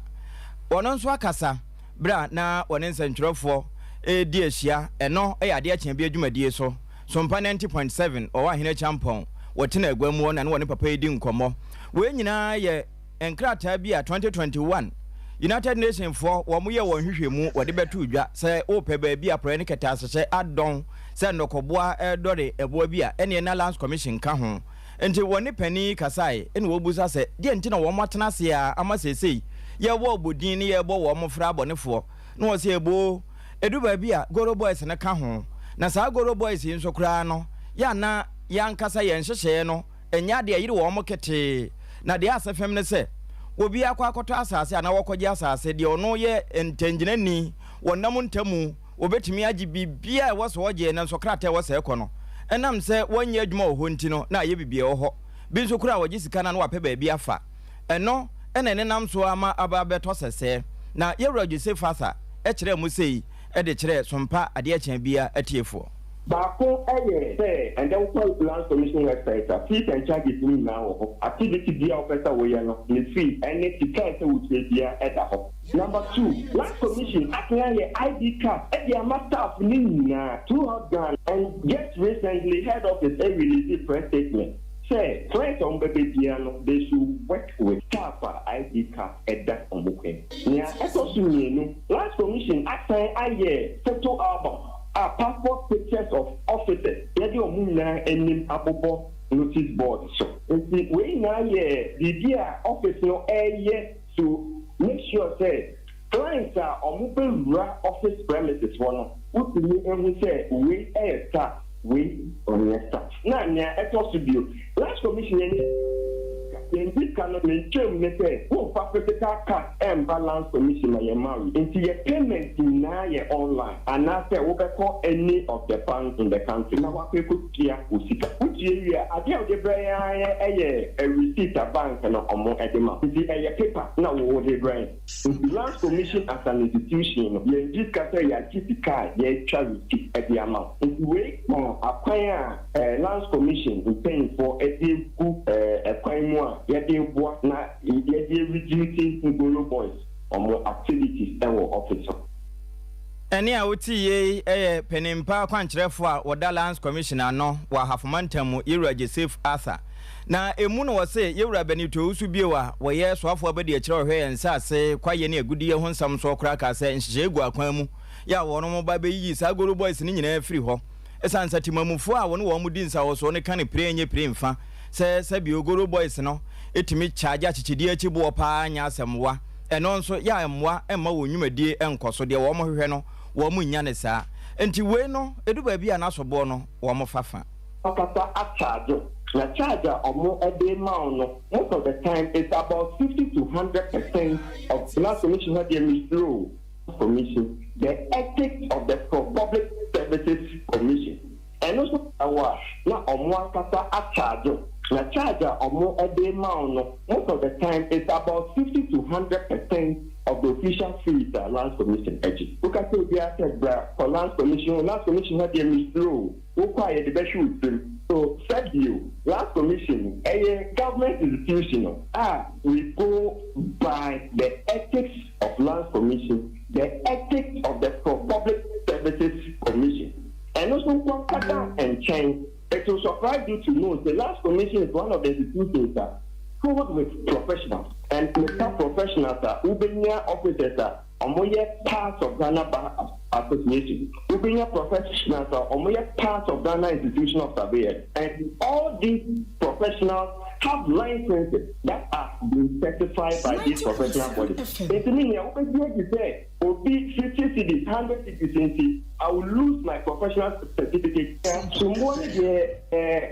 wɔno nso akasa Berɛ a na wɔne nsɛntwerɛfoɔ redi ahyia, ɛno yɛ adeɛ kyea bi adwumadie so, Sompa 90.7, ɔwɔ Ahene Kyampɔn, wɔtena agua mu hɔ na ne wɔne papa yi di nkɔmmɔ. Wei nyinaa yɛ nkrataa bi a 2021 United Nations foɔ wɔn yɛ wɔn nhwehwɛmu wɔde bɛtoo dwa sɛ wopɛ baabi a porɔeɛ ne kɛtɛasehyɛ adɔn sɛ nnɔkɔboa redɔre ɛboa bi a ɛneɛ na Lands Commission ka ho. Enti wɔne panin yi kasae na wɔbisa sɛ, Deɛn nti na wɔatena ase ara ama seesei yɛrebɔ abɔdin ne yɛrebɔ wɔn mmɔfra abɔnefoɔ? Na wɔse, Eboo, ɛdu baabi a Goro Boys no ka ho. Na saa Goro Boys yi nso koraa no, yɛ a na yɛn ankasa yɛn nhyehyɛeɛ no nyɛ adeɛ a ɛyere wɔn ketee. Na deɛ asɛ fam ne sɛ, obi akɔ akɔtɔ asase anaa wakɔgye asase, deɛ ɔno yɛ ntɛngyinani wɔ nna mu ntamu, Wɔbɛtumi agye biribiara a ɛwɔ sɛ wɔgye nanso krataa a ɛwɔ sɛ ɛkɔ no, ɛnam sɛ wɔnyɛ adwuma wɔ hɔ nti no, na ayɛ biribi a ɛwɔ hɔ. Bi nso koraa a wɔgye sika no a na wɔapɛ baabi afa. Ɛno na ɛnenam so ara ma aba abɛtɔ sɛsɛɛ. Na Yɛwura Joseph Arthur kyerɛɛ mu sei de kyerɛɛ Sompa Adeɛ Kyea Biara atiefoɔ. Baako yɛ sɛ ɛndɛ wokɔ Lands Commission website a, fees and charges no nyinaa wɔ hɔ. Activity biara a wopɛ sɛ woyɛ no, ne fee ne sika a ɛsɛ sɛ wotua biara da hɔ. Number two, Lands Commission asan ayɛ ID card de ama staff no nyinaa throughout Ghana and just recently head office release press statement sɛ clients a wɔbɛba biara no they should work with staff a ID card da wɔn kwan mu. Nea ɛtɔ so mmienu, Lands Commission asan ayɛ photo album a passport pictures of officers yɛde wɔn nyinaa anim abobɔ notice board so. Nti wei nyinaa yɛ biribi a office no reyɛ to make sure sɛ clients a ɔmo bɛ wura office premises hɔ no wo tumi hu sɛ wei yɛ staff wei ɔnyɛ staff. Na nea ɛtɔ so bio, Lands Commission yɛn yɛn gye sika no ne ntwam ne sɛ wo nfa physical cash ɛmba Lands Commission ma yɛn ma wo nti yɛ payment nyinaa yɛ online anaasɛ wo bɛkɔ any of the bank in the country na wakɔ ɛkɔ tua wo sika. Wo tua wie a, adeɛ a wode brɛ yɛn ara yɛ a receipt a bank no ɔmo de ma wo. Nti ɛyɛ paper na wo de brɛ yɛn. Nti Lands Commission as an institution no, yɛn gye sika sɛ yɛagye sika a yɛretwa receipt de ama wo. Nti wei ka akwan a Lands Commission mpanyinfoɔ de agu kwan mu a yɛde reboa na yɛde reduce Ngoro boys ɔmo activities wɔ office hɔ. Ɛnne a wote yei yɛ panin pa akwankyerɛfoɔ a wɔda Lands Commission ano wɔ Ahafo Mantam mu, Yewura Joseph Arthur. Na emu na wɔse Yewura Benito Owusu bio a wɔyɛ soafoɔ abadiakyire a ɔhwɛ yɛn nsase, kwaeɛ ne agudeɛ ho nsɛm soɔ koraa kaa sɛ nhyehyɛeɛ gu akwan mu yɛ a wɔnom ba bɛyiyi saa Goro Boys no nyinaa firi hɔ ɛsiane sɛ temamufoɔ a wɔne wɔn di nsawɔsoɔ no ka no pire nyɛ pire mfa sɛ sɛbio Goro Boys no tumi charge akyekyedeɛ akyi boɔ paa nyɛ asɛmwa. Ɛno nso yɛ a mmoa mma wɔn nnwumadie nkɔ so, deɛ wɔhwehwɛ no wɔn nnya no saa. Nti wei no ɛdu baabi a n'asoboɔ no wɔn fa fa. Ankasa acharge wo, na charge a ɔmo de rema wo no most of the time it's about 50 to 100% of Lands Commission hɔ deɛ mesuro o. Commission, the ethics of the Public Services Commission. Ɛno nso ka wo a, na ɔmo ankasa acharge wo. Na charge a ɔmo de rema wo no, most of the time it's about 50 to 100% of the official fees a Lands Commission gye. Woka kyerɛ obiara sɛ bra kɔ Lands Commission o, Lands Commission hɔ deɛ mesuro o, wokɔ a yɛde bɛhwe wo tirim. So sɛbio, Lands Commission ɛyɛ government institution a we go by the ethics of Lands Commission, the ethics of the Public Services Commission. Ɛno nso nkɔ nkɔda nkyɛn. It will surprise you to know sɛ Lands Commission is one of the institutions a filled with professionals and meka professionals a wobɛnya officers a. wɔyɛ part of Ghana Bar Association, wobɛnya professionals a wɔyɛ part of Ghana Institution of Surveyors, and all these professionals have licenses that are been certified by these professional bodies. Nti me nua, wobɛgye adi sɛ obi 50 cedis, 100 cedis nti I will lose my professional certificate? Somboɔ no deɛ,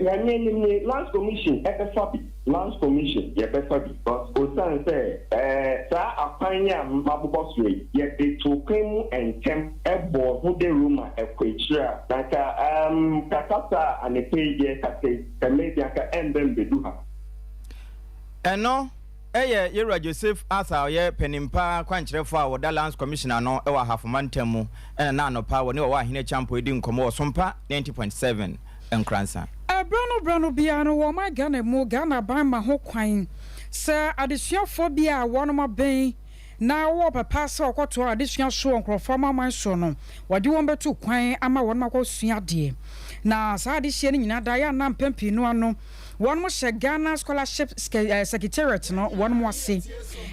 Nyame anim ne Lands Commission ɛbɛfa bi. Lands Commission yɛbɛfa bi, because osiane sɛ saa akwan yi a mabobɔ so yi, yɛde to kwan mu ntɛm ɛbɔ ho de roma ɛkɔ akyire a, na nka kakasa a anɔpa yi yɛ kasa yi, kɛmɛ bi anka ɛmbɛ mbɛdu ha. Ɛno ɛyɛ Yɛwura Joseph Arthur a ɔyɛ panimpa kwankyerɛfoɔ a wɔda Lands Commissioner no ɛwɔ Ahafoma ntam mu, ɛna na anɔpa wɔne wɔwɔ Ahene Champo edi nkɔmmɔ wɔ Sompa 90.7 Nkransa. Ɛberɛ no berɛ no biara no, wɔ ɔman Ghana mu, Ghana ban ma ho kwan sɛ adesuafoɔ bi a wɔnom abɛn na wɔwɔ pɛpa sɛ wɔkɔtoa adesua so wɔ nkurɔfoɔ amaman so no, wɔde wɔn bɛto kwan ama wɔnom akɔsua adeɛ. Na saa adehyia no nyinaa da yɛ ana mpɛn pii no ano wɔnom hyɛ Ghana Scholarship Secretariat no wɔnom ase.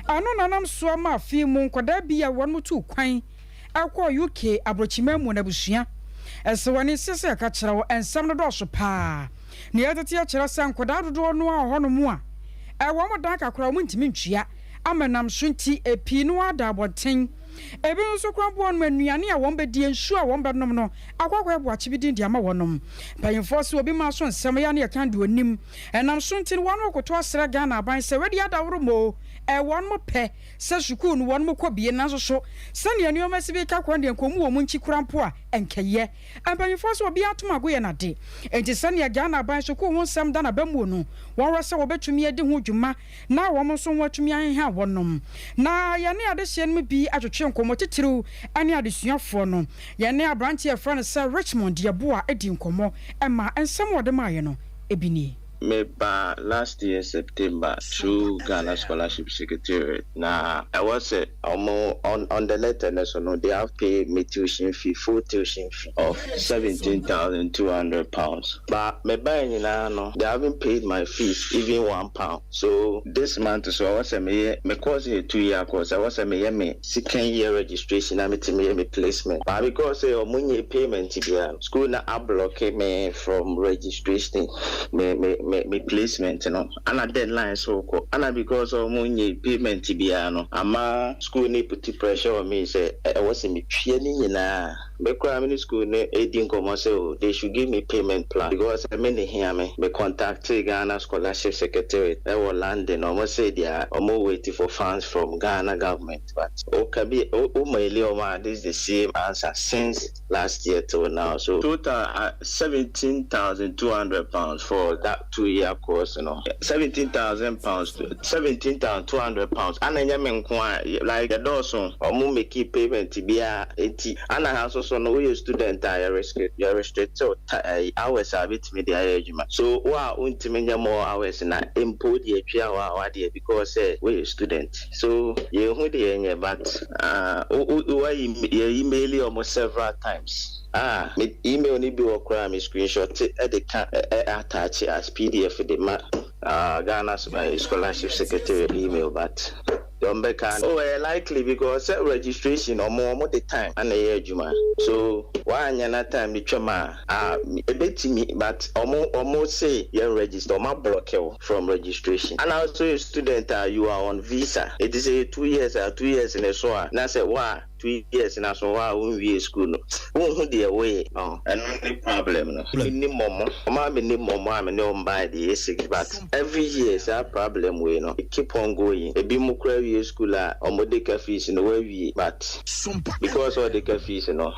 Ɛno nanam so ama afei mu nkwadaa bi a wɔnom tu kwan ɛkɔ UK aborɔkyima mu n'abusua ɛsɛ wɔn ani sɛ ɛka kyerɛ wɔ nsɛm no dɔɔso paa. Nea ɛtete akyerɛ sɛ nkwadaa dodoɔ no a wɔ hɔnom a ɛwɔ mo dan kakra wɔn ntumi ntua ama nam so nti epii no ada abɔnten. Ebi nso kora boɔ nom nnuane a wɔn bɛdi, nsuo a wɔn bɛnom no akɔkɔ ɛboakye bi din de ama wɔnom. Mpanyinfoɔ sɛ obi ma so nsɛm yɛ ne yɛka de onim ɛnam so nti no, wɔn akoto asrɛ Ghana aban sɛ wɔde adaworo mo ɛwɔn mo pɛ sɛ sukuu no wɔn mo kɔ bie, nanso so sɛnea nneɛma si bi ka kwan deɛ nkɔmu wɔ mu nkyi kora mpo a ɛnkɛyɛ. Mpanyinfoɔ sɛ obi atom ago yɛ n'ade nti sɛnea Ghana aban sukuu ho nsɛm da n'abamuo no, wɔn wɔ sɛ wɔbɛtumi adi ho dwuma na wɔn nso ho atumi aheha wɔnom. Na yɛne adehyeɛ no mu bi atwetwe nkɔmmɔ, titiriw ne adesuafoɔ no. Yɛne aberanteɛ a yɛfrɛ no sɛ Richmond Yɛboa adi nkɔmmɔ ɛma nsɛm a wɔde maayɛ no ebi nie. Meba last year September through Ghana Scholarship Secretariat. Na ɛwɔ sɛ ɔmo on the letter no so no, they have paid me tuition fee, full tuition fee of £17,200. But mebaa nyinaa no, they haven't paid my fees, even £1. So this month so ɛwɔ sɛ meyɛ me course yɛ 2 year course, ɛwɔ sɛ meyɛ me second year registration na metumi yɛ me placement. But because sɛ ɔmo nyɛ payment biara no, school na ablock me from registration me placement no, ana deadline so kɔ, ana because ɔmo nyɛ payment biara no, ama school ne put pressure on me sɛ ɛwɔ sɛ metwia ne nyinaa. Mekora me ne school ne edi nkɔmɔ sɛ o, they should give me payment plan because me ne hia me. Me contact Ghana Scholarship Secretariat ɛwɔ London, ɔmo sɛ deɛ ɔmo wait for funds from Ghana government, but o bi o mail ɔmo a, this is the same answer since last year till now. So total £17,200 for that 2 year course. £17,000, £17,200. Ana nyɛ me nko a, like yɛdɔɔso, ɔmo make payment biara eti ana ha nso so no, woyɛ student a yɛ restrict hours a betumi de ayɛ adwuma. So wo a wontumi nyɛ more hours na mpo deɛ atwia hɔ a wadeɛ because sɛ woyɛ student. So yɛhu deɛ yɛnyɛ, but wayi yɛ email ɔmo several times. Ah, me email ni bi wɔ koraa, me screenshot ɛde ka ɛ attach as PDF de ma Ghana Scholarship Secretary email, but deɛ ɔmbɛka oh, ɛyɛ likely because sɛ registration ɔmo de time ana ɛyɛ adwuma, so wanyɛ na time de twam a, ah, ebetumi, but ɔmo say yɛn register, ɔmo ablock wo from registration. And also a student a you are on visa, it is a 2 years a 2 years ne so a na sɛ wa 2 years na so wa wonwie school no, wonhu deɛ woyɛ. Ɛno ne problem no. Menni mmɔmmɔ, ɔmo a menni mmɔmmɔ a me ne ɔmo baa deɛ yɛ six, but every year saa problem wei no, it keep on going. Ebi mu kora wie school a ɔmo de ka fees no wawie, but because ɔde ka fees no,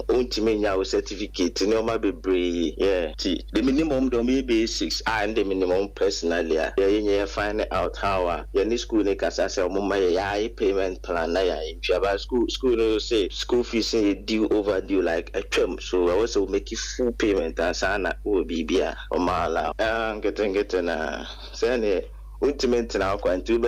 wontumi nya wo certificate, nneɛma bebree. Yeah, ti de menim ɔmo de ɔmo yɛ bɛyɛ six a ɛnde menim ɔmo personally a yɛyɛ nyɛ yɛ find out how a yɛne school ne kasa sɛ ɔmo ma yɛ yɛayɛ payment plan na yɛayɛ ntua, but school no say school fees yɛ due, overdue, like atwam, so ɛwɔ sɛ wo make full payment ansa na wowɔ biribi a ɔmo allow. Nketenkete na sɛneɛ wontumi ntena hɔ kwa nti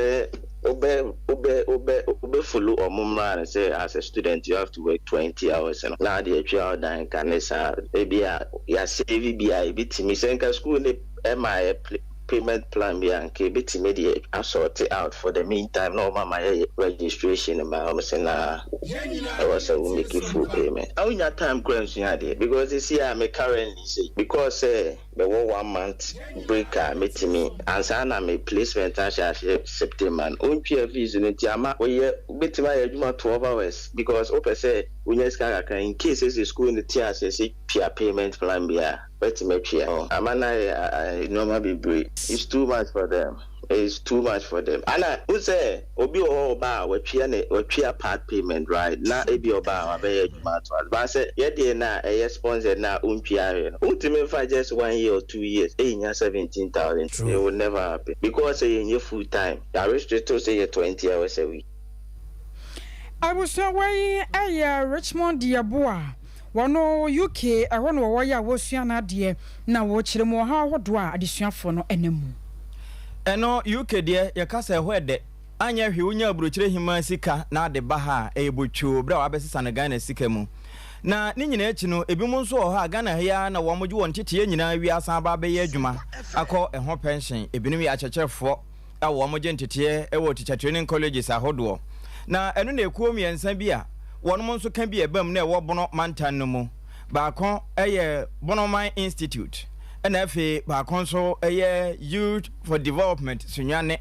wobɛyɛ wobɛ follow ɔmo mmara no sɛ as a student you have to work 20 hours no na ade atwa ɔdan ka ne saa. Ebi a yɛasave bi a ebi tumi sɛ nka school ne ɛma yɛ. payment plan bi a nka yɛbɛtumi de asort out for the meantime na wɔn ama yɛ registration ma wɔn se naa ɛwɔ sɛ wo make full payment. Na wonya time koraa nsua adeɛ because sisi a me currently sei because sɛ mewɔ one month break a mɛtumi ansa na me placement ahyɛ aseɛ September no wontwea fees no nti ama woyɛ wobɛtumi ayɛ adwuma 12 hours because wopɛ sɛ wonya sika kakra in case sɛ school no te aseɛ sɛ tua payment plan bi a wobɛtumi atua hɔ ama no ayɛ nneɛma bebree. It's too much for them it's too much for them ana wohu sɛ obi wɔ hɔ ɔba a watua ne watua part payment right na ebi ɔba a wabɛyɛ adwuma ato ase but sɛ yɛdeɛ no a ɛyɛ sponsored no a wontua hwee no wontumi mfa just one year or 2 years ɛnnya 17,000. It will never happen because sɛ yɛnyɛ full time, yɛ restrict sɛ yɛ 20 hours a week. Abusua wei yɛ Richmond Yeboah, wɔno UK ɛhɔ na wɔwɔ yɛ a wɔresua n'adeɛ na wɔrekyerɛ mu ɔhaw ahodoɔ a adesuafoɔ no nam mu. Ɛno UK deɛ, yɛka sɛ ɛhɔ ɛdɛ anyɛ hwee, wonya aburokyire hema sika na ade ba ha a, ɛyɛ botwoo berɛ a wabɛsesa no Ghana sika mu. Na ne nyinaa akyi no, ebinom nso wɔ hɔ a Ghana ha yi ara na wɔn gye wɔn teteɛ nyinaa wie asan aba abɛyɛ adwuma akɔ ɛho pension. Ebinom yɛ akyerɛkyerɛfoɔ a wɔn gye nteteɛ wɔ teacher training colleges ahodoɔ. Na ɛno na ekuo mmiɛnsa bi a wɔn nso ka bi ɛbam na ɛwɔ Bono mantan no mu. Baako yɛ Bonoman Institute, ɛna afei baako nso yɛ Youth for Development Sunyani,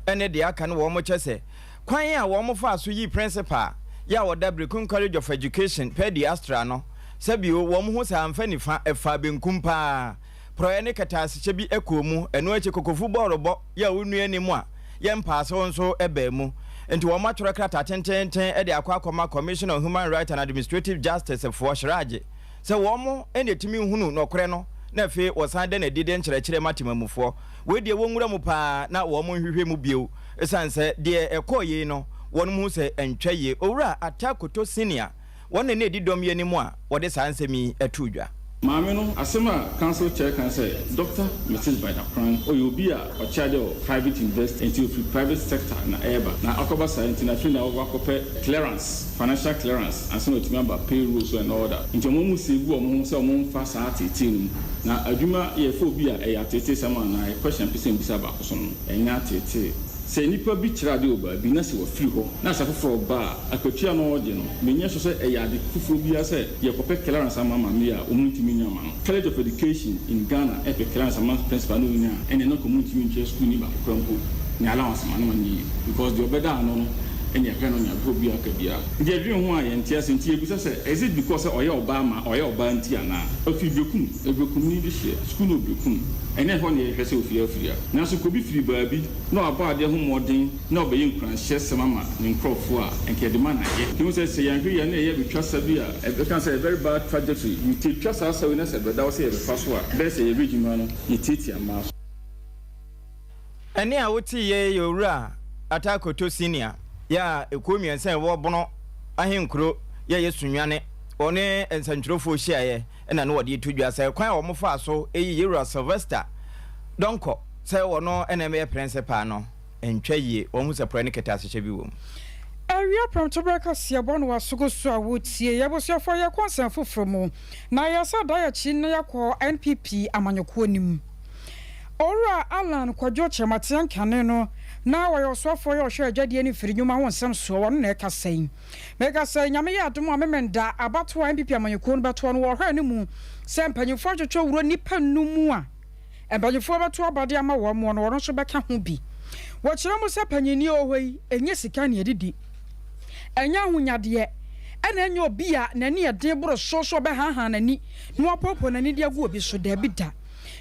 ɛne deɛ aka no wɔn kyɛ sɛ kwan a wɔn fa so yi principal yɛ a wɔda Berekum College of Education Pɛdi Astra no, sɛbio wɔn ho sɛ amfa nifa ɛfa benkum paa, porɔeɛ ne kɛtɛasehyɛ bi kɔɔ mu. Ɛno akyi kokofu bɔɔlo bɔ yɛ a wonua anim a yɛ mpaasew nso baa mu. Nti wɔn atwerɛ krataa tententen de akɔ akɔma Commission on Human Rights and Administrative Justice foɔ CHRAJ sɛ wɔn na ɛtumi hunu nɔkorɛ no na afei wɔsan da n'adi de nkyerɛkyerɛ ma temamufoɔ. Wei deɛ, wɔnwura mu paa na wɔn nhwehwɛ mu bio, ɛsiane sɛ deɛ ɛkɔɔ yei no wɔn hu sɛ ɛntwa yie. Owura Atta Koto Senior, wɔn na ɛdi dɔm yi anim a wɔde saa nsɛm yi ato dwa. Maame no, asɛm a council chair kan sɛ Dr Mrs Baidakran ɔyɛ obi a ɔkyɛ adeɛ wɔ private university, nti ofiri private sector na ɛreba na akɔba saa, nti na afei na wakɔpɛ clearance, financial clearance, ansa na otumi aba payroll so and all that. Nti ɔmo mu save wɔn ho sɛ ɔmo nfa saa ateetee no mu na adwuma yɛ fɛ obi a ɛyɛ ateetee sɛm anaa ɛyɛ question pɛ sɛ mbisa baako so no, ɛnyɛ ateetee. Sɛ nipa bi kyerɛ adeɛ wɔ baabi na sɛ wafiri hɔ na sɛ foforɔ ba a, akatua no ɔgye no, menyɛ so sɛ ɛyɛ ade foforɔ biara sɛ yɛkɔpɛ clearance ama maame a ɔmo ntumi nya ma no. College of Education in Ghana ɛpɛ clearance ama principal no onya a, ɛnna ɛna kɔn mu ntumi ntua school ni baako kora mpo ne allowance ma no ma no yie, because deɛ ɔbɛda ano no ɛne ɛhwɛ no ne agorɔ bi aka biara. Nti ɛdwene ho a yɛnte ase, nti yɛbisa sɛ, is it because sɛ ɔyɛ ɔbaa ma ɔyɛ ɔbaa nti anaa? Ɔfiri Berekum, Berekum ni de hyɛ school no Berekum, ɛnyɛ hɔ ne yɛhwɛ sɛ ofiri afiri a. Nanso kɔbi firi baabi na wabɔ adeɛ ho mmɔden na ɔbɛyɛ nkuranhyɛ sɛm ama ne nkurɔfoɔ a, nka yɛde ma na yɛ nti sɛ yɛnhwɛ yɛn na yɛyɛ bɛtwa sa bi a ɛbɛka sɛ very bad trajectory. Yɛtwa saa sa wei na sɛ bɛda wo sɛ yɛbɛfa so a, bɛyɛ sɛ yɛ regime no yɛtiatia mmaa so. Ɛne a wote yɛ yɛ Owura Atta Koto Senior yɛ a ekuo mmiɛnsa a ɛwɔ Bono ahenkuro yɛ yɛ Sunyani, wɔne nsɛntwerɛfoɔ hyiaeɛ na ne wɔde to dwa sɛ kwan a wɔfaa so yi Yewura Sylvester Donkor sɛ wɔno na ɛmɛyɛ principal no ntwa yie, wɔn ho sɛ porɔɛ ne kɛtɛasehyɛ bi wɔ mu. Awia prɛmtoberɛ kaseɛbɔ no w'asogo so a wotie. Yɛabusuafoɔ, yɛkɔ nsɛm foforɔ mu na yɛsa da yɛakyi na yɛakɔ NPP amanyɔkuo no mu. Owura Alan Kwadwo Kyerematen kane no na wɔyɛ ɔsoafoɔ yɛ ɔhwɛ adwadie ne mfiri nnwuma ho nsɛm soɔ, wɔno na ɛkasa yi. Meka sɛ Nyame yɛ adom a Memenda abatoɔ a NPP amanyɔkuo no bɛtoɔ no wɔhwɛ no mu sɛ mpanyinfoɔ atwetwe wuro nnipa nnum a mpanyinfoɔ bɛto aba de ama wɔn no, wɔn nso bɛka ho bi. Wɔkyerɛ mu sɛ panyinni a ɔwɔ hɔ yi ɛnyɛ sika na ɛdidi, ɛnyɛ ahonyadeɛ, ɛna ɛnyɛ obi a n'ani yɛ den boro so sɛ ɔbɛhaahaa n'ani na wapoopoo n'ani de agu obi so, daabi da.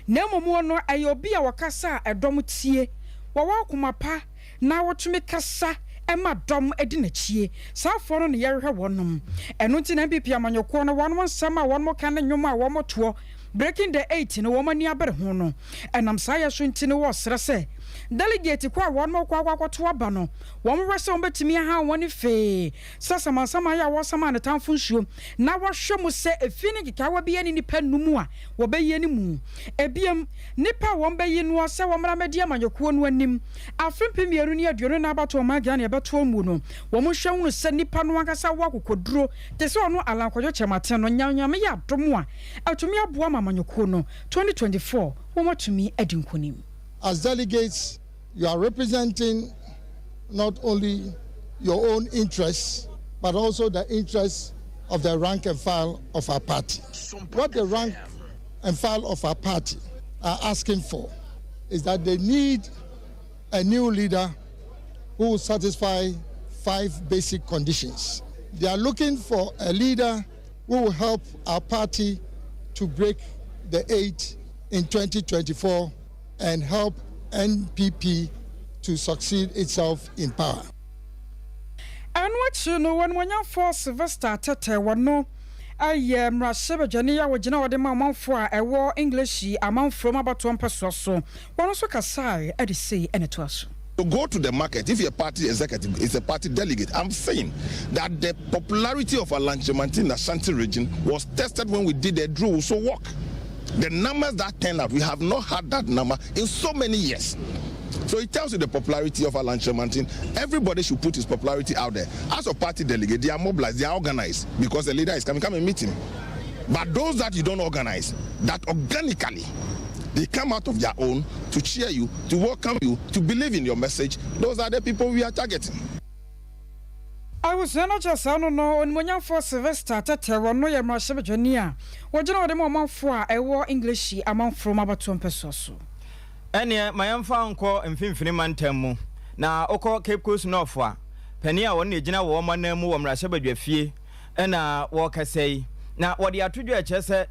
Na mmom ɔno ɛyɛ obi a ɔkasa a ɛdɔm tie, wɔwɔ akoma pa na wɔtumi kasa ma dɔm di n'akyie. Saa afoɔ no na yɛrehwɛ wɔnom. Ɛno nti na NPP amanyɔkuo no wɔnom nsɛm a wɔnom ka ne nnwom a wɔnom toɔ, Breaking the Eight no, wɔn ani abere ho no. Ɛnam saa yɛ so nti no wɔresrɛ sɛ delegate kɔ a wɔnom rekɔ akɔ akɔto aba no, wɔn hwɛ sɛ wɔbɛtumi ahan wɔn ani fee sɛ samansaman yɛ a wɔresama ne tamfo nsuo na wɔahwɛ mu sɛ efi ne nkekaawa biara nni nnipa nnum a wɔbɛyie no mu. Ebiem, nnipa a wɔbɛyi noɔ sɛ wɔmmra mmɛdi amanyɔkuo no anim afe 2024 abatoɔ ɔman Ghana ɛbɛtoɔ mu no, wɔn nhwɛ nhunu sɛ nnipa no ankasa wɔ akokoduro te sɛ ɔno Allan Kwadwo Kyerematen no. Nyame yɛ adom a, atumi aboa ma amanyɔkuo no 2024 wɔatumi adi nkonim. As delegates, you are representing not only your own interests, but also the interests of the rank and file of our party. What the rank and file of our party are asking for is that they need a new leader who will satisfy five basic conditions. They are looking for a leader who will help our party to break the eight in 2024 and help NPP to succeed itself in power. Ɛno akyiri no, Onimuonyamfoɔ Sylvester Tetteh wɔno yɛ mmarahyɛbadwani a ɔgyina hɔ de ma ɔmanfoɔ a ɛwɔ English amanfoɔ mu abatoɔ mpɛsoa so. Wɔno nso kasae de sei na ɛtoa so. To go to the market, if you're a party executive, it's a party delegate. I'm saying that the popularity of Alan Kyerematen in the Ashanti region was tested when we did the drill. So walk. The numbers that turned out, we have not had that number in so many years. So it tells you the popularity of Alan Kyerematen. Everybody should put his popularity out there. As a party delegate, they are mobilized, they are organized because the leader is coming, come and meet him. But those that you don't organize, that organically, they come out of their own to cheer you, to welcome you, to believe in your message, those are the people we are targeting. Abusua no kyerɛ saa no no, Onimuonyamfoɔ Sylvester Tetteh, ɔno yɛ mmarahyɛbadwani a wɔgyina hɔ de ma ɔmanfoɔ a ɛwɔ English amanfrom abatoɔ mpɛsoa so. Ɛneɛ ma yɛmfa nkɔ mfimfini mantam mu, na wokɔ Cape Coast North a, panin a wɔne na ɛgyina wɔn anan mu wɔ mmarahyɛbadwafie na wɔrekasa yi, na wɔde ato dwa ɛkyerɛ sɛ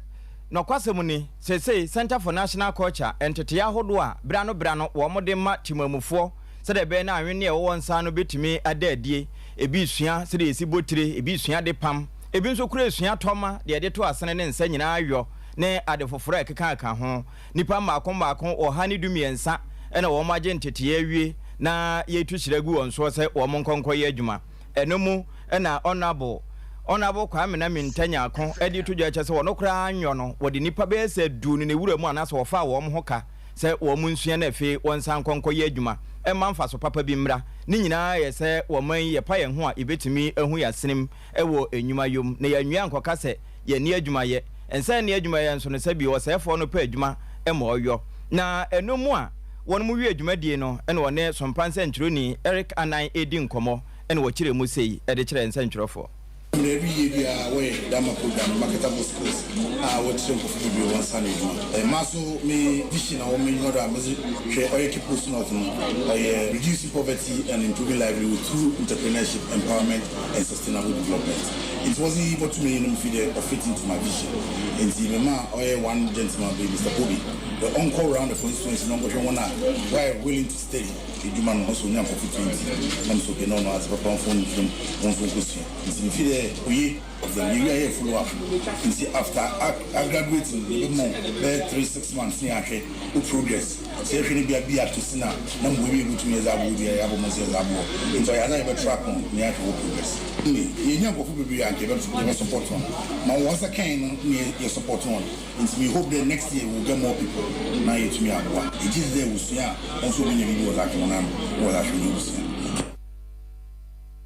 nɔkwasɛm ni, seesei Centre for National Culture ntetee ahodoɔ a berɛ ano berɛ ano wɔde ma temamufoɔ sɛdeɛ ɛbɛyɛ na anwenneɛ a ɛwɔ wɔn nsa ano bɛtumi ada adie, ebi resua sɛdeɛ yɛsi bɔ tire, ebi resua adepam, ebi nso kora resua tɔma, deɛ yɛde to asene ne nsa nyinaa yɔ ne ade foforɔ a ɛkeka ho. Nnipa mmaako mmaako 113 na wɔagye nteteeɛ awie na yɛretu hyira agu wɔn soɔ sɛ wɔn nkɔ nkɔyɛ adwuma. Ɛno mu na Honourable Honourable Kwame Namintah Nyarko de reto dwa kyerɛ sɛ wɔn koraa nyɔ no, wɔde nnipa bɛyɛ sɛ du no na ɛwura mu anaasɛ wɔfaa wɔn ho ka sɛ wɔn nsua na afei wɔnsan nkɔ nkɔyɛ adwuma mma mfaso papa bi mmra. Ne nyinaa yɛ sɛ wɔ man yi yɛpa yɛn ho a yɛbɛtumi ahu yɛn asenem wɔ nnwuma yom na yɛanwia ankɔka sɛ yɛnni adwuma yɛ. Ɛnsɛ nni adwuma yɛ nso no sɛ bio ɔsɛefoɔ no pɛ adwuma ma ɔyɔ. Na ɛno mu a wɔnom wie dwumadie no na wɔne Sompa nsɛntwerɛni Eric Anan redi nkɔmmɔ na wɔkyerɛ mu sei de kyerɛɛ nsɛntwerɛfoɔ. Mbrɛ ereyɛ biara wɔyɛ dama program no marketable skills a wɔkyerɛ nkorɔfo bebree hɔn nsa ano edwuma. Maa so me vision a ɔwɔ m'enyiwa do a medze hwɛ ɔyɛ Cape Coast North no ɔyɛ reducing poverty and improving livelihood through entrepreneurship, empowerment and sustainable development. Ntsi wɔdze iyi bɔto m'enyi no mefeel dɛ ɔfit into my vision ntsi memaa ɔyɛ one gentleman bi Mister Kobe dɛ ɔnkɔ round the constituency na ɔnkɔhwɛ hɔn a wɔayɛ willing to study edwuma no ɔsɛ onya nkorɔfo 20 na mese okay na ɔno adze papa mfa ɔno mu hɔn so nkosua ntsi mefeel dɛ oye dza yewie a yɛyɛ follow up ntsi after a graduate no yɛbɛma wo bɛyɛ three six months na yɛahwɛ wo progress sɛ yɛhwɛ no bi a bi ato sin a na mboa bi a yebotum yɛdze aboa wo biara yɛabɔ mbɔdzen yɛdze aboa wo ntsi ɔyɛ adze a yɛbɛ track no na yɛahwɛ wo progress. Nne yenya nkorɔfo bebree a nka yɛbɛ support hɔn ma hɔn nsa kɛn no na yɛ support hɔn ntsi me hope dɛ next year we will get more people na yetumi aboa. Yɛgye dzi dɛ wosua a hɔn so wobenya biribi wɔdze atwe hɔn ano na wɔdze ahwɛ hɔn ebusua.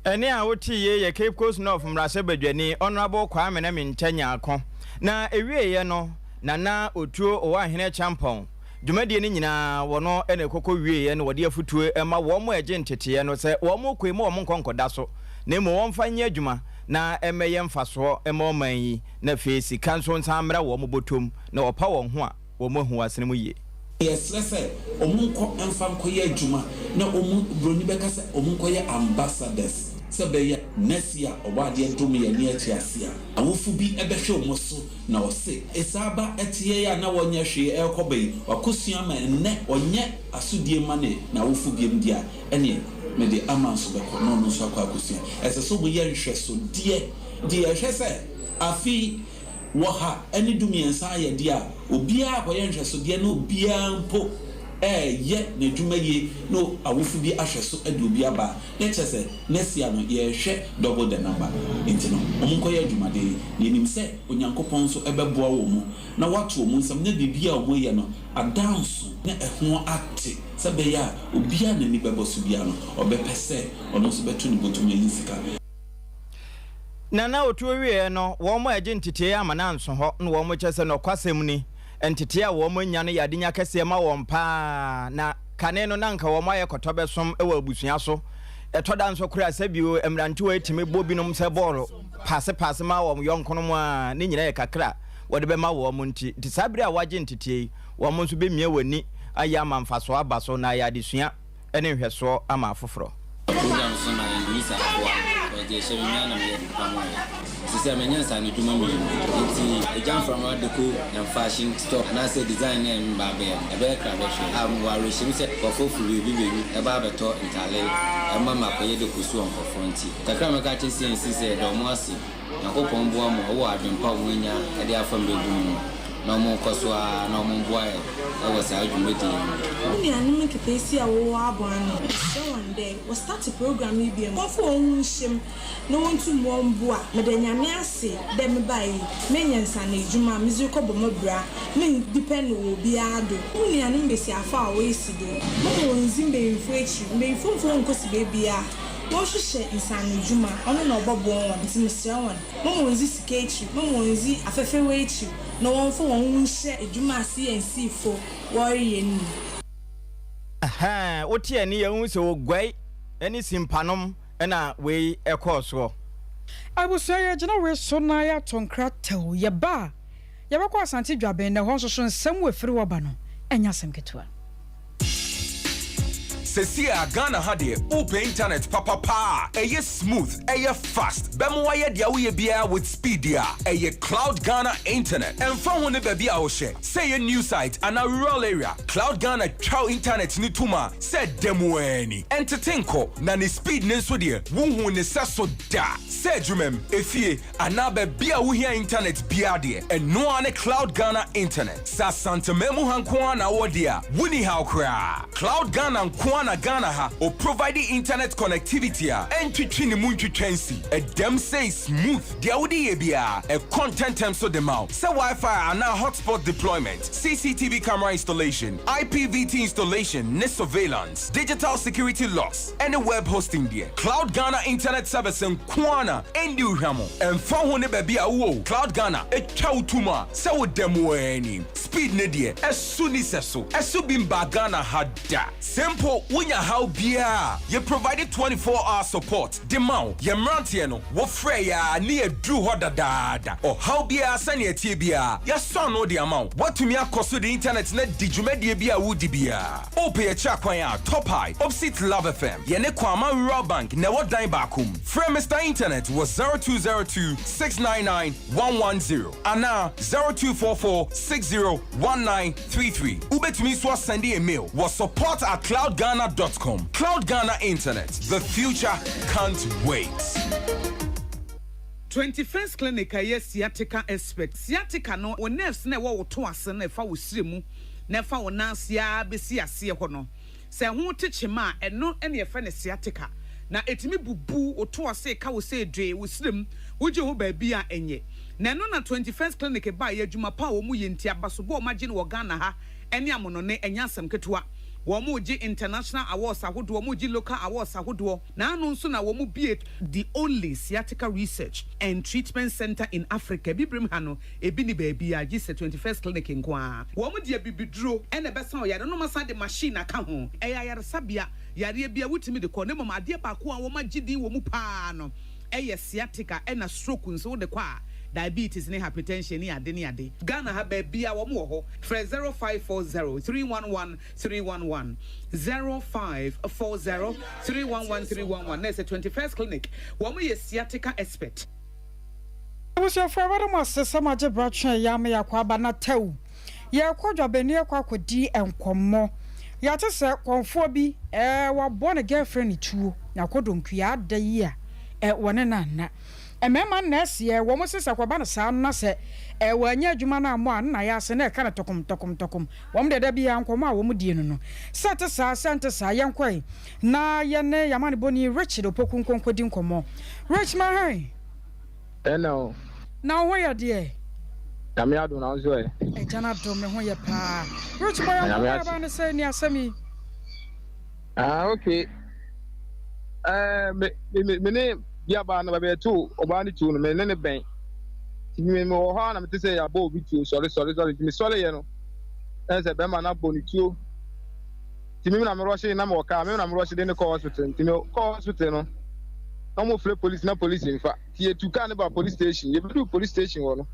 Ɛnne a wotee yei yɛ Cape Coast North mmarahyɛbadwani Honourable Kwame Namintah Nyarko. Na ɛwieeɛ no, Nana Otuo Owoahene Acheampong dwumadie no nyinaa wɔno na ɛkɔkɔ wieeɛ na wɔde afutuo ma wɔn a ɛgye nteteeɛ no sɛ wɔn kɔ yi ma wɔn nkɔ nkɔda so na mmom wɔmfa nyɛ adwuma na ɛmmɛyɛ mfasoɔ mma ɔman yi na afei sika nso nsan mmra wɔn bɔtɔm na wɔpa wɔn ho a wɔn ahu asene mu yie. Yɛsrɛ sɛ wɔn nkɔ mfa nkɔyɛ adwuma na wɔn, broni bɛka sɛ wɔn nkɔyɛ ambassadors sɛ ɛbɛyɛ a next year Ɔbɔadeɛ dom yɛn ne yɛte ase a, awofo bi bɛhwɛ wɔn so na ɔse, Esaa ba ɛteɛ yi a na wɔnyɛ hwee ɛrekɔ ba yi, wakɔsua ama ɛnnɛ ɔnyɛ asodie mma ne n'awofo biom deɛ a, ɛneɛ mede ama nso bɛkɔ na ɔno nso akɔ akɔsua. Ɛsɛ sɛ wɔyɛ nhwɛsodeɛ. Nti yɛhwɛ sɛ afe yi wɔ ha ne dumiɛnsa ayɛ deɛ a, obiara akɔyɛ nhwɛsodeɛ na obiara mpo reyɛ n'adwuma yie na awofo bi ahwɛ so de obi aba a, na kyerɛ sɛ next year no yɛrehwɛ double the number. Nti no wɔnkɔyɛ adwumaden. Na yɛnim sɛ Onyankopɔn nso bɛboa wɔn na wato wɔn nsam na biribi a wɔyɛ no ada nso na ɛho ate sɛ ɛbɛyɛ a obiara a n'ani bɛbɔ so biara no ɔbɛpɛ sɛ ɔno nso bɛto ne bɔtɔ mu ayi sika. Na na otuo wieɛ no, wɔn a ɛgye nteteeɛ ama no anso hɔ na wɔn kyɛ sɛ nɔkwasɛm ni. Ntetee a wɔanya no yɛ adenya kɛseɛ ma wɔn pa ara, na kane no na anka wɔayɛ kɔtɔbɛsom wɔ abusua so. Ɛtɔ da nso koraa sɛ bio mmerantewa yi tumi bɔ binom sɛ bɔɔlo paase paase ma wɔn yɔnkonom a ne nyinaa yɛ kakra a wɔde bɛma wɔn nti. Nti saa bere a wɔagye ntetee yi, wɔn nso bɛmia wɔn ani ayɛ ama mfasoɔ aba so na ayɛ adesua ne nhwɛsoɔ ama afoforɔ. Program so na Nisa aboa me because deɛ ɛhyɛ me mea na meyɛ pamo yɛ. Sisi a manya nsaanodwuma mienu ntsi egya mframa deko and fashion store anaasɛ design na meba abɛyɛ no ɛbɛyɛ krabɛhwɛ a mowɔ awerɛhyɛmu sɛ nkorɔfoɔ firi beebi beebi ɛba abɛtɔ ntaale ɛma makɔyɛ deko so wɔ nkorɔfoɔ ntsi kakra a mɛka akyerɛ CNC sɛ yɛda ɔmo ase Nyankopɔn mboa mo wɔ adwen pa a ɔmo anya de afa mbabun ho na ɔmo nkɔ so ara na ɔmo mboa yɛ wɔ saa dwumadie yi mu. Mo nuanom nketseesia a wɔwɔ abɔn ano, meserɛ hɔn dɛ wɔ start program yi bi a, wɔmfa hɔnho nhyɛ mu na wontum wɔmboa. Meda Nyame ase dɛ mebae yi, menya nsaano edwuma a medze rokɔbɔ mo bra, menndepend wɔ obiara do. Mo nuanom mbasiafo a woesi do, mma wonndzi mbanyimfo ekyir, mbanyimfo mmfa hɔn nnkosi beebiara, wɔnhwehwɛ nsaano edwuma, ɔno na ɔbɔboa hɔn. Ntsi meserɛ hɔn, mma wonndzi sika ekyir, mma wonndzi afɛfɛw ekyir, na wɔmfa hɔnho nhyɛ edwuma a CNC fo wɔreyɛ no mu. Ɛhɛɛ, wote ani a wohu sɛ oguai ne simpanom na wei kɔɔ soɔ. Abusua yɛgyina wei so na yɛato nkra tɛw, yɛba a yɛbɛkɔ Asante Dwaben na ɛhɔ nso so nsɛm wɔ ɛfiri hɔ ba no ɛnyɛ asɛm ketewa. Sesie a Ghana ha deɛ wopɛ internet papa paa a ɛyɛ smooth, ɛyɛ fast, bɛma wayɛ deɛ woyɛ biara with speed deɛ a, ɛyɛ Cloud Ghana Internet. Ɛmfa ho ne baabi a wohyɛ, sɛ ɛyɛ new site anaa rural area, Cloud Ghana twa wo internet no tom a sɛ da mu ara ni. Ɛntete nkɔ, na ne speed no nso deɛ wonhuu ne sɛso da. Sɛ adwumam, efie, anaa baabi a wohia internet biara deɛ, ɛno ara ne Cloud Ghana Internet. Sɛ Asanteman mu ha nko ara na wowɔ deɛ a, wonni haw koraa. Cloud Ghana nko ara na Ghana ha ɔprovide internet connectivity a ɛntwetwe ne mu ntwitwa nsi. Ɛdam sei smooth, deɛ wode yɛ biara, ɛkɔ ntɛntɛm so de ma wo. Sɛ Wi-Fi anaa hotspot deployment, CCTV camera installation, IPVT installation ne surveillance, digital security locks, ɛne web hosting deɛ, Cloud Ghana Internet Service nko ara na ɛndi wo hwammɔ. Ɛmfa ho ne baabi a wowɔ o, Cloud Ghana twa wo tom a sɛ woda mu ara ni. Speed no deɛ, ɛso nni sɛso. Ɛso bi mbaa Ghana ha da. Sɛ mpo wonya haw biara a, yɛ provide 24 hour support de ma wo. Yɛn mmeranteɛ no, wofrɛ yɛn a ne yɛaduru hɔ dadaada. Ɔhaw biara sɛnea ɛteɛ biara, yɛasɔ ano de ama wo. Woatumi akɔ so de internet no adi dwumadie bi a woredi biara. Wopɛ yɛn akyiri akwan a, Top High, opposite Love FM. Yɛne Kwama Rural Bank na ɛwɔ dan baako mu. Frɛ Mister Internet wɔ 0202 699 110 anaa 0244 60 1933. Wobɛtumi nso asɛnde yɛn mail wɔ support at cloudghana dot com. Cloud Ghana Internet, the future can't wait. 21st Clinic a ɛyɛ sciatica expert. Sciatica no, wo nerves no a ɛwɔ wo to ase no a ɛfa wo srɛ mu na ɛfa wo nan ase ara bɛsi aseɛ hɔ no, sɛ ɛho te kyema a, ɛno na yɛfrɛ no sciatica. Na ɛtumi bubu wo to ase, ka wo sɛ dwee, wo srɛ mu, wogye ho baabi a ɛnyɛ. Na ɛno na 21st Clinic baeɛ, adwuma pa a wɔyɛ nti, abasobɔ a wɔagye no wɔ Ghana ha ne amonɔne, ɛnyɛ asɛm ketewa. Wɔregye international awards ahodoɔ, wɔregye local awards ahodoɔ. Na ano nso na wɔbue the only sciatica research and treatment centre in Africa. Abibirem ha no, ebi nni baabiara gye sɛ 21st Clinic nko ara. Wɔde abibiduro na ɛbɛsa ɔyare no na wɔasan de machine aka ho. Ɛyɛ ayaresabea, yareɛ biara wotumi de kɔ na mmom adeɛ baako a wɔagye din wɔ mu pa ara no yɛ sciatica ɛna stroke nso wode kɔ a, diabetes ne hypertension ne ade ne ade. Ghana ha baabiara wɔn wɔ hɔ. Frɛ 0540 311 311, 0540 311 311 na ɛsɛ 21st Clinic. Wɔn yɛ sciatica expert. Abusuafoɔ yɛbɛda mo ase sɛ moagye berɛ atwɛn yɛn ama yɛakɔ aba na tɛw yɛrekɔ dwabɛni akɔ akɔdi nkɔmmɔ. Yɛate sɛ kɔmfoɔ bi eh, wabɔ ne girlfriend tuo na akɔ donkua ada yi a eh, wɔne no anna. Mmarima nnɛɛseɛ wɔn se sɛ kɔba no saa no na sɛ eh, wɔannya adwuma no ammɔ a na yɛ ase na ɛka no tɔkom tɔkom tɔkom. Wɔn deɛ da biara nkɔmmɔ a wɔn die no no. Sɛ ɛte saa sɛ ɛnte saa yɛnkɔe na yɛne yɛn amanebɔni Richard Opoku nkɔ nkɔdi nkɔmmɔ. Rich Mahan! Ɛna o. Na wo ho yɛ deɛ? Nyame adom na wo nso ɛ? Agya no adom me ho yɛ paa. Rich bɔ yɛn nkɔmmɔ a ɛbaa ne sɛ ni asɛm yi. Ah okay. Ɛɛ me me me ne biabaa no baabi ɛto ɔbaa no tuo no me ne ne bɛn. Nti me mewɔ hɔ ara na mete sɛ yɛabɔ obi tuo, sɔre sɔre sɔre. Nti mesɔreeɛ no, na sɛ bɛrima no abɔ ne tuo. Nti me na merɔhye na mewɔ kaa, me na merɔhye de no kɔɔ hospital. Nti mekɔɔ hospital no, na wɔfrɛ police na police mfa. Nti yɛtu kaa no ba police station. Yɛbɛduu police station hɔ no,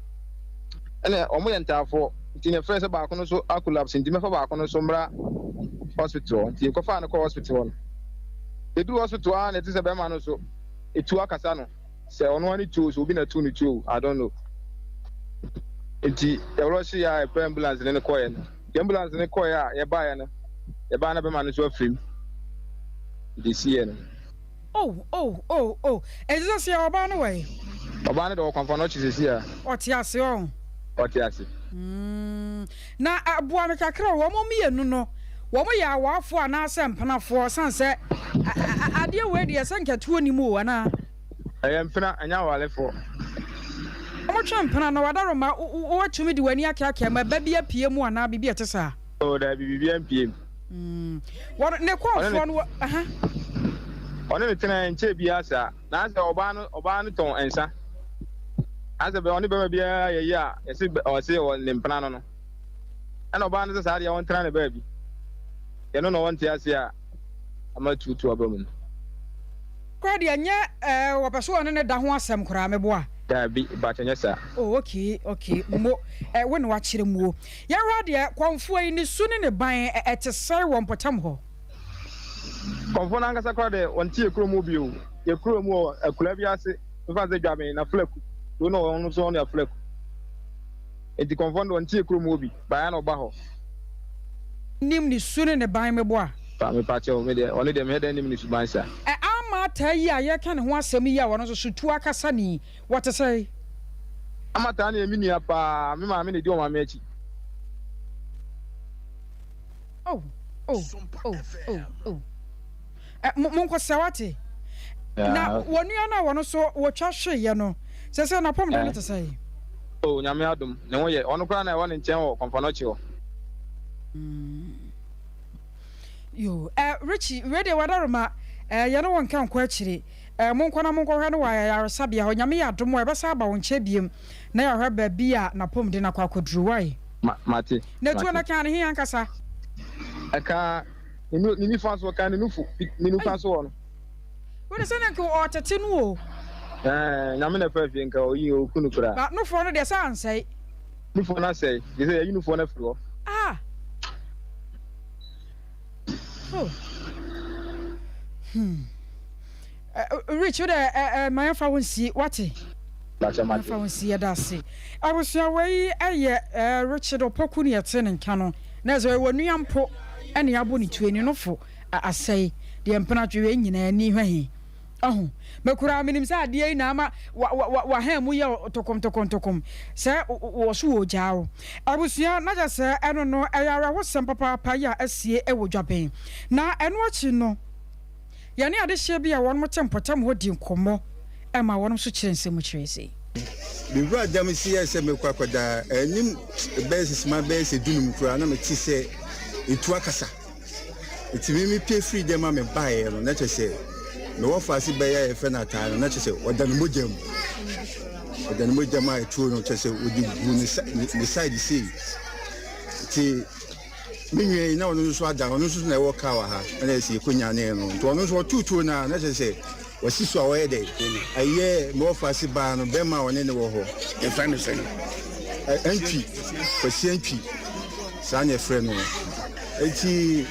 ɛna wɔn yɛ ntaafoɔ. Nti na yɛfrɛ sɛ baako no nso akolapse, nti mɛfa baako no nso mmra hospital hɔ. Nti yɛkɔfaa no kɔɔ hospital hɔ no, yɛduu hospital hɔ ara na ɛte sɛ bɛrima no nso, etuo akasa no. Sɛ ɔno ara ne tuo o, sɛ obi na ɛtoo no tuo o, I don't know. Nti yɛrɔhye yɛ a yɛfrɛ ambulance ne no kɔeɛ no. Nti ambulance no kɔeɛ a yɛbaeɛ no, yɛbaeɛ na bɛrima no nso afiri mu. Nti ɛsiiɛ no. Oh oh oh oh Enti sɛsi a ɔbaa no wɔ he? Ɔbaa no deɛ ɔwɔ kwanfa no ɔkye sɛsi a. Ɔte ase ɔn? Ɔte ase. Mm na boa me kakra o, wɔn mmienu no wɔn yɛ awaafoɔ anaasɛ mpenafoɔ? Ɛsiane sɛ adeɛ wei deɛ sɛ nka tuo nnim o anaa? Ɛyɛ mpena, ɛnyɛ awarefoɔ. Wɔtwe mpena no, Wadaroma, woatumi de w'ani akeakea ma ba bi apue mu anaa biribi a ɛte saa? Oh, daabi, biribiara mpue mu. Mm. Wɔn, ne kɔnfoɔ no, aha. Ɔne ne tenaeɛ nkyɛɛ biara saa. Na asɛ ɔbaa no, ɔbaa no tɔn nsa. Asɛ bɛ, ɔne bɛrima biara yɛ yie a, yɛse bɛ, ɔse wɔ ne mpena no no. Ɛna ɔbaa no sɛ saa deɛ ɔntena ne baabi. Yɛno na ɔnte aseɛ a ama tuutuu aba mu no. Koraa deɛ ɛnyɛ ɛɛ wɔpɛ so ɔne ne da ho asɛm koraa meboa. Daabi but ɛnyɛ saa. Oh okay okay mo ɛ wo na wakyerɛ muo. Yɛnhwɛ adeɛ kɔmfoɔ yi ne su ne ne ban ɛ ɛte sɛn wɔ mpɔtam hɔ? Kɔmfoɔ no ankasa koraa deɛ ɔnte yɛ kurom hɔ bio. Yɛ kurom wɔ akuraa bi ase mfa no sɛ Dwaben na Flaku kuro no ɔno nso ɔne Aflaku. Enti kɔmfoɔ no deɛ ɔnte yɛ kurom hɔ bi baeɛ na ɔba hɔ. Nim ne su ne ne ban meboa. Pa mepa kyɛw me deɛ ɔno deɛ mehɛ dɛn nim ne suban saa. Ɛ Ama Ataa yi a yɛreka ne ho asɛm yi a ɔno nso so tu akasa ni, wɔte sɛn? Ama Ataa no yɛ me nua paa, me maame na ɛdi ɔmaame akyi. Oh, oh, oh, oh, oh. Ɛ mo monkɔsɛ wate. Na wɔn nua no a wɔn nso wɔtwa hweeɛ no, sɛsɛ n'apɔmuden no te sɛn? Oh, Nyame adom, ne ho yɛ. Ɔno koraa na ɛwɔ ne nkyɛn wɔ Kɔmfɔnɔkye hɔ. Yo, eh, Richie, wei deɛ wadaroma, eh, yɛne wo nka nkɔ akyire. Eh, monkɔ na monkɔhwɛ no wɔ ayaresabea hɔ. Nyame yɛ adom a, ɛbɛsan aba wo nkyɛn biom na yɛahwɛ baabi a n'apɔmuden akɔ akɔduru. Wai? Ma, mate, Na tuo no mate. ɛkaa ne he ankasa? Ɛkaa ne nu, ne nifa so, ɛkaa ne nufu, ne nifa so hɔ no. Wei de sɛ na nka ɔɔtete no o. Eh, Nyame na ɛfaa fie, nka ɔyi, ɔku no koraa. Ba, nufoɔ no deɛ sɛ ansɛe. Nufoɔ no asɛe, gye sɛ yɛayi nufoɔ no afiri hɔ. Ah! Oh. Hmm. Uh, Rich, wo dɛ uh, uh, ma yɛmfa wo nsi, wate? Yɛmfa wo nsi, yɛda ase. Abusua wei ɛyɛ uh, Richard Opoku ne yɛte ne nka no. Na ɛsɛ ɔyɛ wɔnua mpo ɛne abɔ ne tuo ni no fo asɛe deɛ mpena twe wei nyinaa ni hwɛ he. Ɔho, me koraa menim sɛ adeɛ yi na ama wa wa wa wahan mu yɛ tokom tokom tokom sɛ wɔ so wɔ gyaa wo. Abusua, na kyɛ sɛ ɛno no ɛyɛ awerɛhosɛm papaapa yi a asie wɔ Dwaben. Na ɛno akyi no, yɛne adehyeɛ bi a wɔnom te mpɔtam hɔ dii nkɔmmɔ ma wɔnom nso kyerɛɛ nsɛm mu kyerɛɛ sei. Me wura da mu si yɛ sɛ mekɔ akɔda anim bɛyɛ sɛ sima bɛyɛ sɛ dunum koraa na mete sɛ etu akasa. Ntsi me mepue firii dɛm a mebaeɛ no, na kyerɛ sɛ me wɔfaase bɛyɛ a yɛfrɛ no Ataa no, na kyerɛ sɛ ɔda ne mogya mu. Ɔda ne mogya mu a ɛtuo no, kyerɛ sɛ wɔde gu ne ne side sei. Nti me nua yi na ɔno nso ada, ɔno nso na ɛwɔ kaa wɔ ha, ɛna yɛsɛ yɛkɔnyanee no. Nti ɔno nso ɔtoo tuo no a, na kyerɛ sɛ Wasi so a ɔyɛ dɛn? Ɛyɛ me wɔfaase baa no bɛrima a ɔne no wɔ hɔ. Yɛfrɛ no sɛn? Antwi, Kwasi Antwi, saa na yɛfrɛ no. Enti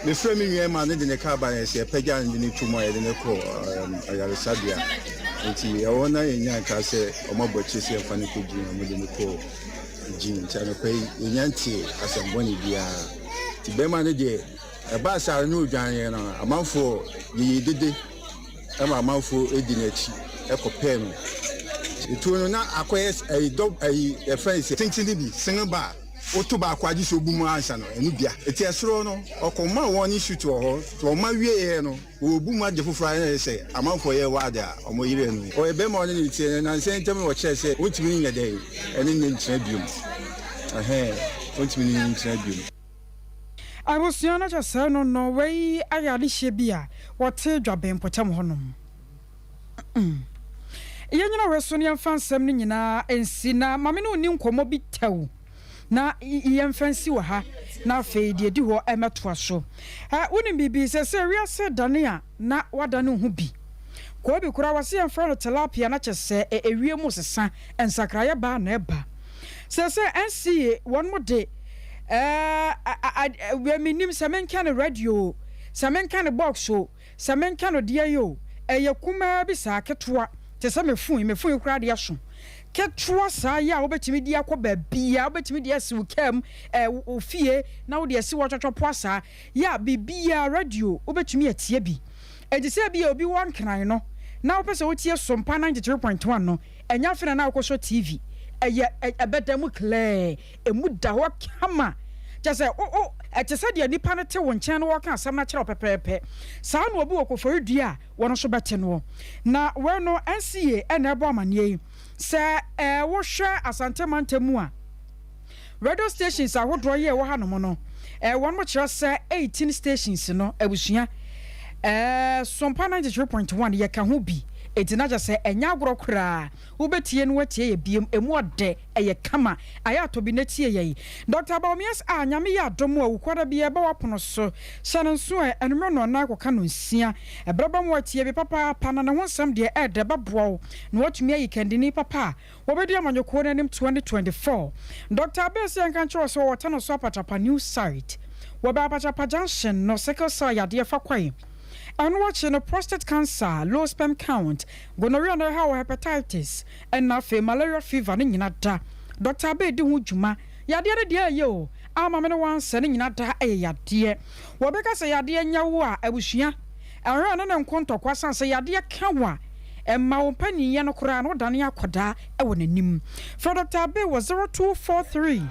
mefrɛɛ me nua ma no de ne kaa baeɛ sɛ yɛpagya no de no to mu a yɛde no kɔ ayaresabea. Enti ɛwɔ hɔ na yɛnya nka sɛ wɔabɔ akyire sɛ yɛmfa no kɔ Gyin a wɔde no kɔɔ Gyin. Nti anɔpa yi yɛnya ntee asɛm bɔne biara. Nti bɛrima no deɛ Ɛbaa saa no na odwaneeɛ no, amanfoɔ yeyee dede ma amanfoɔ di n'akyi kɔpɛɛ no. Etuo no na akɔyɛ ɛyi dɔ ɛyi yɛfrɛ no sɛ tenten no bi single bar woto baako agye sɛ obu mu ansa no ɛno bia. Eti ɛsoro no ɔkɔma wɔn ne shoot wɔ hɔ nti wɔma wieɛ no wɔbu mu ade foforɔ a ɛna sɛ amanfoɔ yɛ ward a wɔn yerɛ no. Ɔyɛ bɛrima a ɔne ne teɛ no nansa yi ntam na ɔkyerɛ sɛ ɔntumi ne nyɛ dɛn ɛne ne nkyerɛ biom ɛhɛn ɔntumi ne ne nkyerɛ biom. Abusua no kyɛ sɛɛ no no wei ayɛ adehyeɛ bi a wɔte dwaben mpɔtam hɔ nom. Yɛnyina wei so na yɛmfa nsɛm no nyinaa nsi na ma me ne wo nni nkɔmmɔ bi tɛw na yɛmfa nsi wɔ ha na afei deɛ ɛdi hɔ mmɛtoa so. Wonim biribi, seesei wiase redane a na woadane wo ho bi. Kobi koraa wɔse yɛmfrɛ no tilapia na kyɛ sɛ ewiem resesa, nsakraeɛ baa na ɛba. Seesei NCA wɔn de ɛɛ wei mennim sɛ menka no radio o, sɛ menka no box o, Sɛ menka no deɛn o, ɛyɛ kumaa bi saa, ketewa, te sɛ me fon yi, me fon yi koraa deɛ so. Ketewa saa yi a wobɛtumi de akɔ baabiara, wobɛtumi de asi wo kaa mu, ɛɛ, wo fie, na wode asi hɔ twɔtwɔpoa saa, yɛ a biribiara, radio, wobɛtumi atie bi. Enti sɛ ebia obi wɔ Nkran no, na wopɛ sɛ wotie Sompa 93.1 no, ɛnyɛ afei na na wokɔsɔ TV. Ɛyɛ, ɛbɛda mu clear. Emu da hɔ kama. Kyerɛ sɛ, wo, wo, ɛte sɛ deɛ nipa no te wo nkyɛn na ɔreka asɛm no akyerɛ wo pɛpɛɛpɛ. Saa na obi wɔ Koforidua a, wɔn nso bɛte noɔ. Na wei no, NCA na ɛbɔ amaneɛ yi. Sɛ eh, wohwɛ Asante mantam mu a, radio stations ahodoɔ yi a ɛwɔ hanom no, eh, wɔn kyerɛ sɛ 18 stations no, abusua, eh, Sompa 93.1 yɛka ho bi. Enti na kyerɛ sɛ ɛnyɛ agorɔ koraa. Wobɛtie na woatie yɛ biom, ɛmu ɔdɛ, ɛyɛ kama, ayɛ atɔ bi na tie yɛn. Doctor Bawumias ah, Nyame yɛ adom a, Wukuada biara ɛba w'apono so. Hyɛ no nso ɛ, anwummerɛ nnɔnnan kɔka nnɔnsia. Ɛberɛ ba mu woatie bi papaapa na ne ho nsɛm deɛ ɛɛdɛ, ɛbɛboa wo na woatumi ayi kandini papa a wɔbɛdi amanyɔkuo no anim 2024. Doctor Abey sɛ yɛnka nkyerɛ wo sɛ wɔwɔ Tanoso Apatrapa New Site, wɔ bɛ Apatrapa Junction no, Sickle Cell yadeɛ fa kwan. Ɛno akyi no, prostate cancer, low sperm count, Gonorrhea na ɛhaw hepatitis ɛna afei malaria fever ne nyina da Doctor Abbey di ho dwuma. Yadeɛ no deɛ ɛyɛ o, ama me ne wo ansɛ ne nyina da ɛyɛ yadeɛ. Wɔbɛka sɛ yadeɛ nyɛ wo a abusua ɛhwɛ ɛno ne nko ntɔkwa sane sɛ yadeɛ ka wo a ɛma wo mpaninyɛ no koraa no wodane akɔdaa ɛwɔ n'anim. Frɛ Doctor Abbey wɔ 0243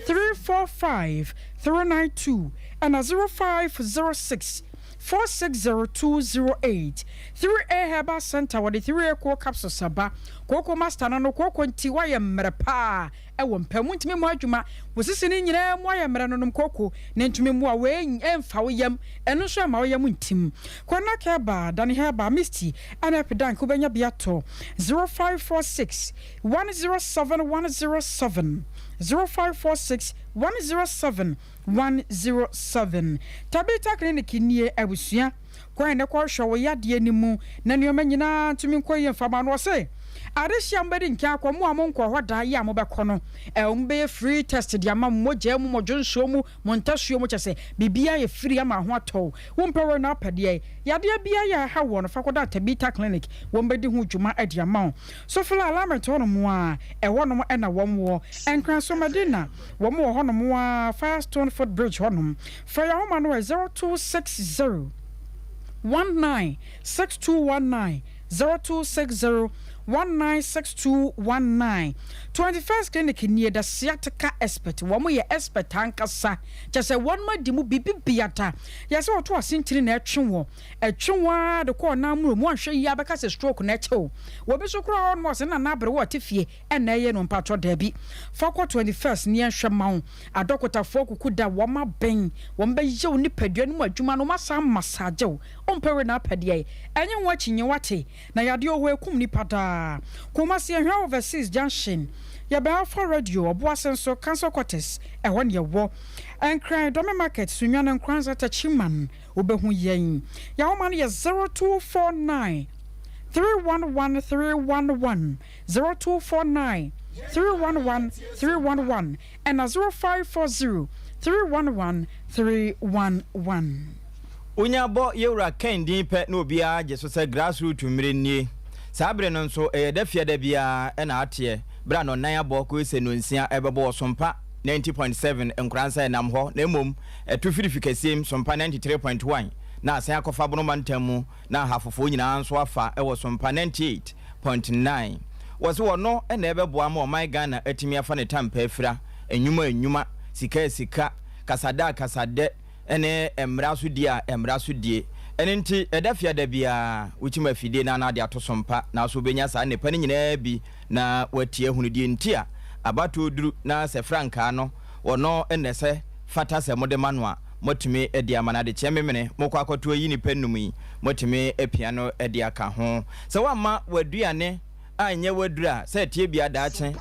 345 392 ɛna 0506 460208 3A Herbal Centre wɔde 3A Cool Capsules aba. Kooko Master no no kooko nti woayɛ mmerɛ paa wɔ mpa mu ntumi mmɔ adwuma. Wo sisi no nyinaa mu ayɛ mmerɛ no nom kooko na ntumi mmoa wo ɛmfa wo yam ɛno nso ɛmma wo yam ntim. Konak Herbal, Dani Herbal, Misty ɛna Epidank wobɛnya bi atɔ 0546 107 107 0546 107 107. Tabitha Clinic nie abusua kwan na kɔ hwɛ wo yadeɛ no mu na nnoɔma nyinaa ntumi nkɔ yie mfa ma no. Ɔse adehye a mobɛdi nkan akɔ, mo a monkɔɔ hɔ da yi a mobɛkɔ no wɔn bɛyɛ free test de ama mo, mogyaa mu, mo dwonsoɔ mu, mo ntasuo mu, kyɛsɛ biribiara yɛ free ama ho atɔ wo. Wompɛ wei na wopɛ deɛ? Yadeɛ biara yɛ a ɛha woɔ no fa kɔda Tabitha Clinic wɔn bɛdi ho dwuma de ama wo. Sofla Alignment hɔ nom a ɛhɔ nom na wɔn wɔ. Nkranso Medina. Wɔn wɔ hɔnom ara, Firestone Foot Bridge hɔnom. Frɛ yɛn ahoma no ɛ, 0260 19 6219, 0260 19 6219. 21st Clinic nie, the sciatica expert. Wɔn yɛ expert ankasa. Kyerɛ sɛ wɔn adi mu biribi biada. Yɛ sɛ wɔto asentene na ɛtwe wɔ. Ɛtwe wo ara de kɔ ɔnan mu. Wɔnhwɛ yie a bɛka sɛ stroke na ɛkyɛ o. Wɔbi nso koraa hɔnom a ɔsɛ ne nana aberewa ɔte fie. Ɛna ɛyɛ no mpakyɛw daabi fa kɔ 21st ne yɛnhwɛ ma wo adɔkotafoɔ kuku da wɔn abɛn wɔn bɛyɛ wo nipadua no mu adwuma no wɔn asan massage wo wompɛ wei na apɛ deɛ ɛnye ho akyinnye wate na yadeɛ wɔ hɔ ɛkum nipa daa Kumasi Ahwea Overseas Junction yɛbɛn Alpha Radio Ɔboase nso Council Quarters ɛhɔ ne yɛwɔ Nkran Dɔme Market Sunyani Nkoranza Takyiman wobɛhu yɛn yɛn ahoma no yɛ 0249 311 311 0249 311 311 ɛna 0540 311 311. Wonya bɔ Yewura Ken din pɛ na obiara gye so sɛ grassroot mmere nie. Saa bere no nso ɛyɛ da fiada biara na ateɛ bere a nnɔnnan abɔ kosi sɛ nnɔnsia ɛbɛbɔ wɔ Sompa 90.7 Nkoransa ɛnam hɔ na mmom ɛto firi Fikasiem Sompa 93.1 na asan akɔfa Bono mantam mu na Ahafofoɔ nyinaa nso afa wɔ Sompa 98.9. Wɔse wɔno na ɛbɛboa ama ɔman Ghana atumi afa ne tampa afira, nnwuma a nnwuma, sika a sika, kasadɛ a kasadɛ ne mmara so die a mmara so die. Ɛno nti ɛda fiada biara wokyim afidie no anaa de ato Sompa nanso wobɛnya saa nnepa no nyinaa bi na watie ahunu deɛ nti a abatoɔ duru na sɛ frankaa no wɔno na ɛsɛ fata sɛ mode ma no a moatumi de ama no adekyeɛ memene mokɔ akɔto ayi nnipa nnum yi moatumi apia no de aka ho sɛ woamma w'aduane. Anyɛ w'aduru a, sɛ ɛteɛ biara daakye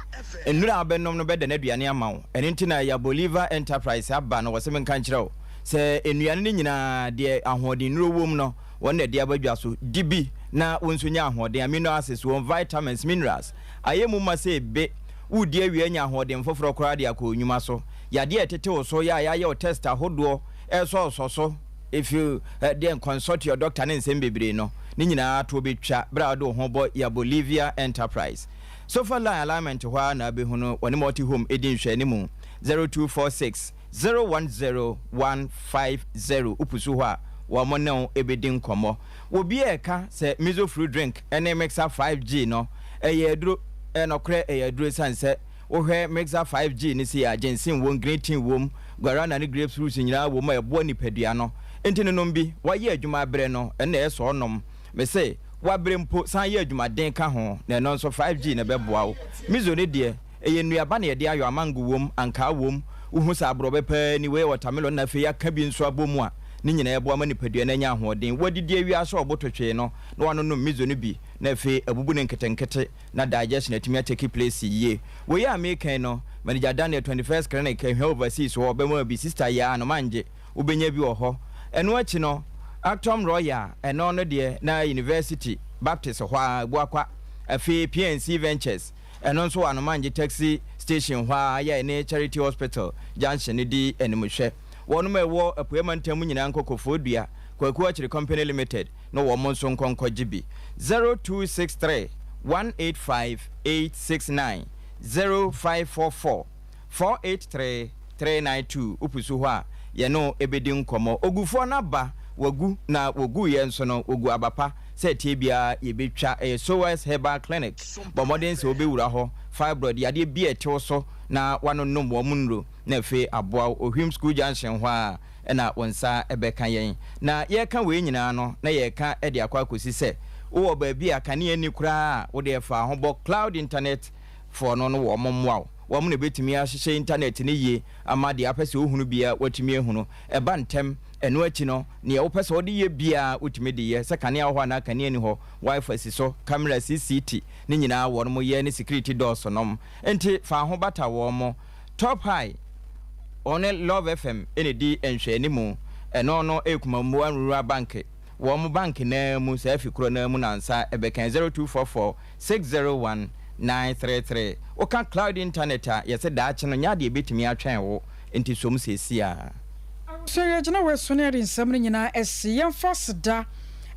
nnuru a wobɛnom no bɛda n'aduane ama wo. Ɛno nti na Yaboliva Enterprise aba no, wɔse menka nkyerɛ wo sɛ nnuane no nyinaa deɛ ahoɔdennuro wom no wɔn na ɛde aba dwa so. Di bi na wo nso nya ahoɔden. Amino acids wom, vitamins, minerals ayɛ mu ma sɛ ebe. Woredi awie anya ahoɔden foforɔ koraa de akɔ wo nnwuma so. Yadeɛ a ɛtete wo so yɛ a yɛayɛ wo test ahodoɔ ɛresɔɔsɔ so. If you deɛ consult your doctor ne nsɛm bebree no, ne nyinaa toɔ bɛtwa berɛ a wode wo ho bɔ Yabolivia Enterprise. Sofa line alignment hɔ ara na wobɛhu no, wɔne Multi Home di nhwɛanimu. 0246 010 150 Wopusu hɔ a, wɔn ne wo bɛdi nkɔmmɔ. Obi reka sɛ Mizo Fruit Drink ne Mixer 5G no, ɛyɛ aduro. Ɛyɛ nɔkorɛ, ɛyɛ aduro ɛsiane sɛ Wohwɛ Mixer 5G no sei a, ginseng wom, green tea wom, guarana ne grapes fruits nyinaa wom a ɛboa nipadua no. Enti no nom bi. Woayɛ adwuma abrɛ no, ɛno na ɛyɛ sɛ ɔnom. Mese, woabrɛ mpo, san yɛ adwumaden ka ho, na ɛno nso 5G na ɛbɛboa wo. Miso no deɛ, ɛyɛ nnuaba na yɛde ayɔ, amango wom, ankaa wom, wohu sɛ aborɔbɛ paa ni, wei yɛ watermelon na afei yɛaka bi nso abɔ mu a, ne nyinaa ɛboa ma nipadua no anya ahoɔden. Woadidi awie ahyɛ wo bo totwee no, na woanonom miso no bi, na afei abubu no nketenkete. na digestion atumi a take place yie. Wei a meka yi no, Manager Daniel 21st Clinic, Ahwea Overseas hɔ, ɔbɛma bi. Sister Yaa no mangye, wobɛnya bi wɔ hɔ. Ɛno akyi no, Actom Royal, ɛno no deɛ na University Baptist hɔ ara, Abuakwa. Afei PNC Ventures, ɛno nso wɔ Anomangye Taxi Station hɔ ara, yɛ ɛne Charity Hospital junction no di animhwɛ. Wɔnom a ɛwɔ Apueɛ Mantam mu nyinaa nkɔ Kofoɔdua, Kwaku Akyere Company Limited, na wɔn nso nkɔ nkɔgye bi. 0263 185 869 0544 483 392 Wopusu hɔ a, yɛne wo bɛdi nkɔmmɔ. Ogufoɔ no aba, wagu, na wɔguiɛ nso no, wɔgu aba pa. Sɛ ɛteɛ biara, yɛbɛtwa. Ɛyɛ Sowers Herbal Clinic. Bɔ mmɔden sɛ wobɛwura hɔ. Fibroid, yadeɛ bi a ɛte wo so na woanonom wɔn nnuro, na afei aboa wo. Ohwim School Junction hɔ ara. na wo nsa bɛka yɛn. Na yɛreka wei nyinaa no, na yɛreka de akɔ akɔsi sɛ wowɔ baabi a kanea nni koraa a, wo deɛ fa ho bɔ Cloud Internet foɔ no na wɔn mmoa wo. Wɔn na ɛbɛtumi ahyehyɛ intanɛt no yie ama deɛ apɛ sɛ wohunu biara woatumi ahunu. Ɛba ntɛm. Ɛno akyi no, deɛ wopɛ sɛ wode yɛ biara wotumi de yɛ, sɛ kanea wɔ hɔ anaa kanea nni hɔ, Wi-Fi si so, camera CCT, ne nyinaa wɔn yɛ ne security doors nom. Enti fa ho bata wɔn. Top High. Wɔne Love FM na ɛdi nhwɛanimu. Ɛno no yɛ Kumammoa Rural Bank. Wɔn bank no ara mu, saa fi korɔ no ara mu na nsa bɛka. 0244 601 933. Woka cloud internet a, yɛse daakye no nyɛ adeɛ ɛbɛtumi atwɛn wo, nti som seesei ara. So yɛgyina wei so na yɛde nsɛm no nyinaa asi? Yɛmfa aseda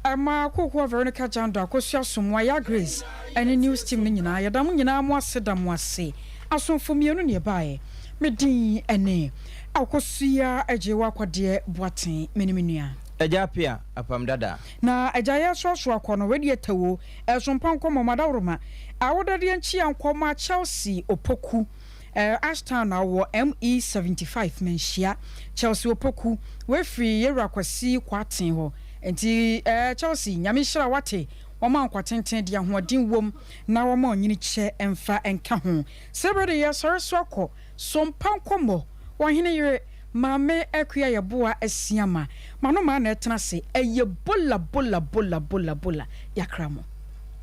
mma Kokoa Veronica Jando, Akosua Asomoah, Yaa Grace ne News Team no nyinaa. Yɛda mo nyinaa mo ase da mo ase. Asomfo mmienu na ɛbaeɛ. Me din ne Akosua Agyewa Kwadeɛ Boateng, me ne me nua. Agya Appiah, Apam Dada. Na agya yɛresoasoa kɔ no, wei deɛ tɛwo, ɛresompa nkɔmmɔ, madaworoma, awodadeɛ nkyea nkɔma Chelsea Opoku, eh, Ashtown na ɔwɔ, ME 75, manhyia Chelsea Opoku, wei firi Yɛwura Kwasi Kwarteng hɔ, nti eh, Chelsea, Nyame nhyira wo wate, wɔma nkwa tenten, deɛ ahoɔden wom, na wɔma ɔnyini kyɛ mfa nka ho. Sɛ bere de yɛsɔre so akɔ so mpa nkɔmmɔ. Ɔhene yere, Maame Akua Yeboah Asiamah, m'anomaa na ɛtena ase, ɛyɛ bola bola bola bola bola, yɛakra mo.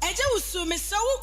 Agya Wusu, mesrɛ wo kɔ.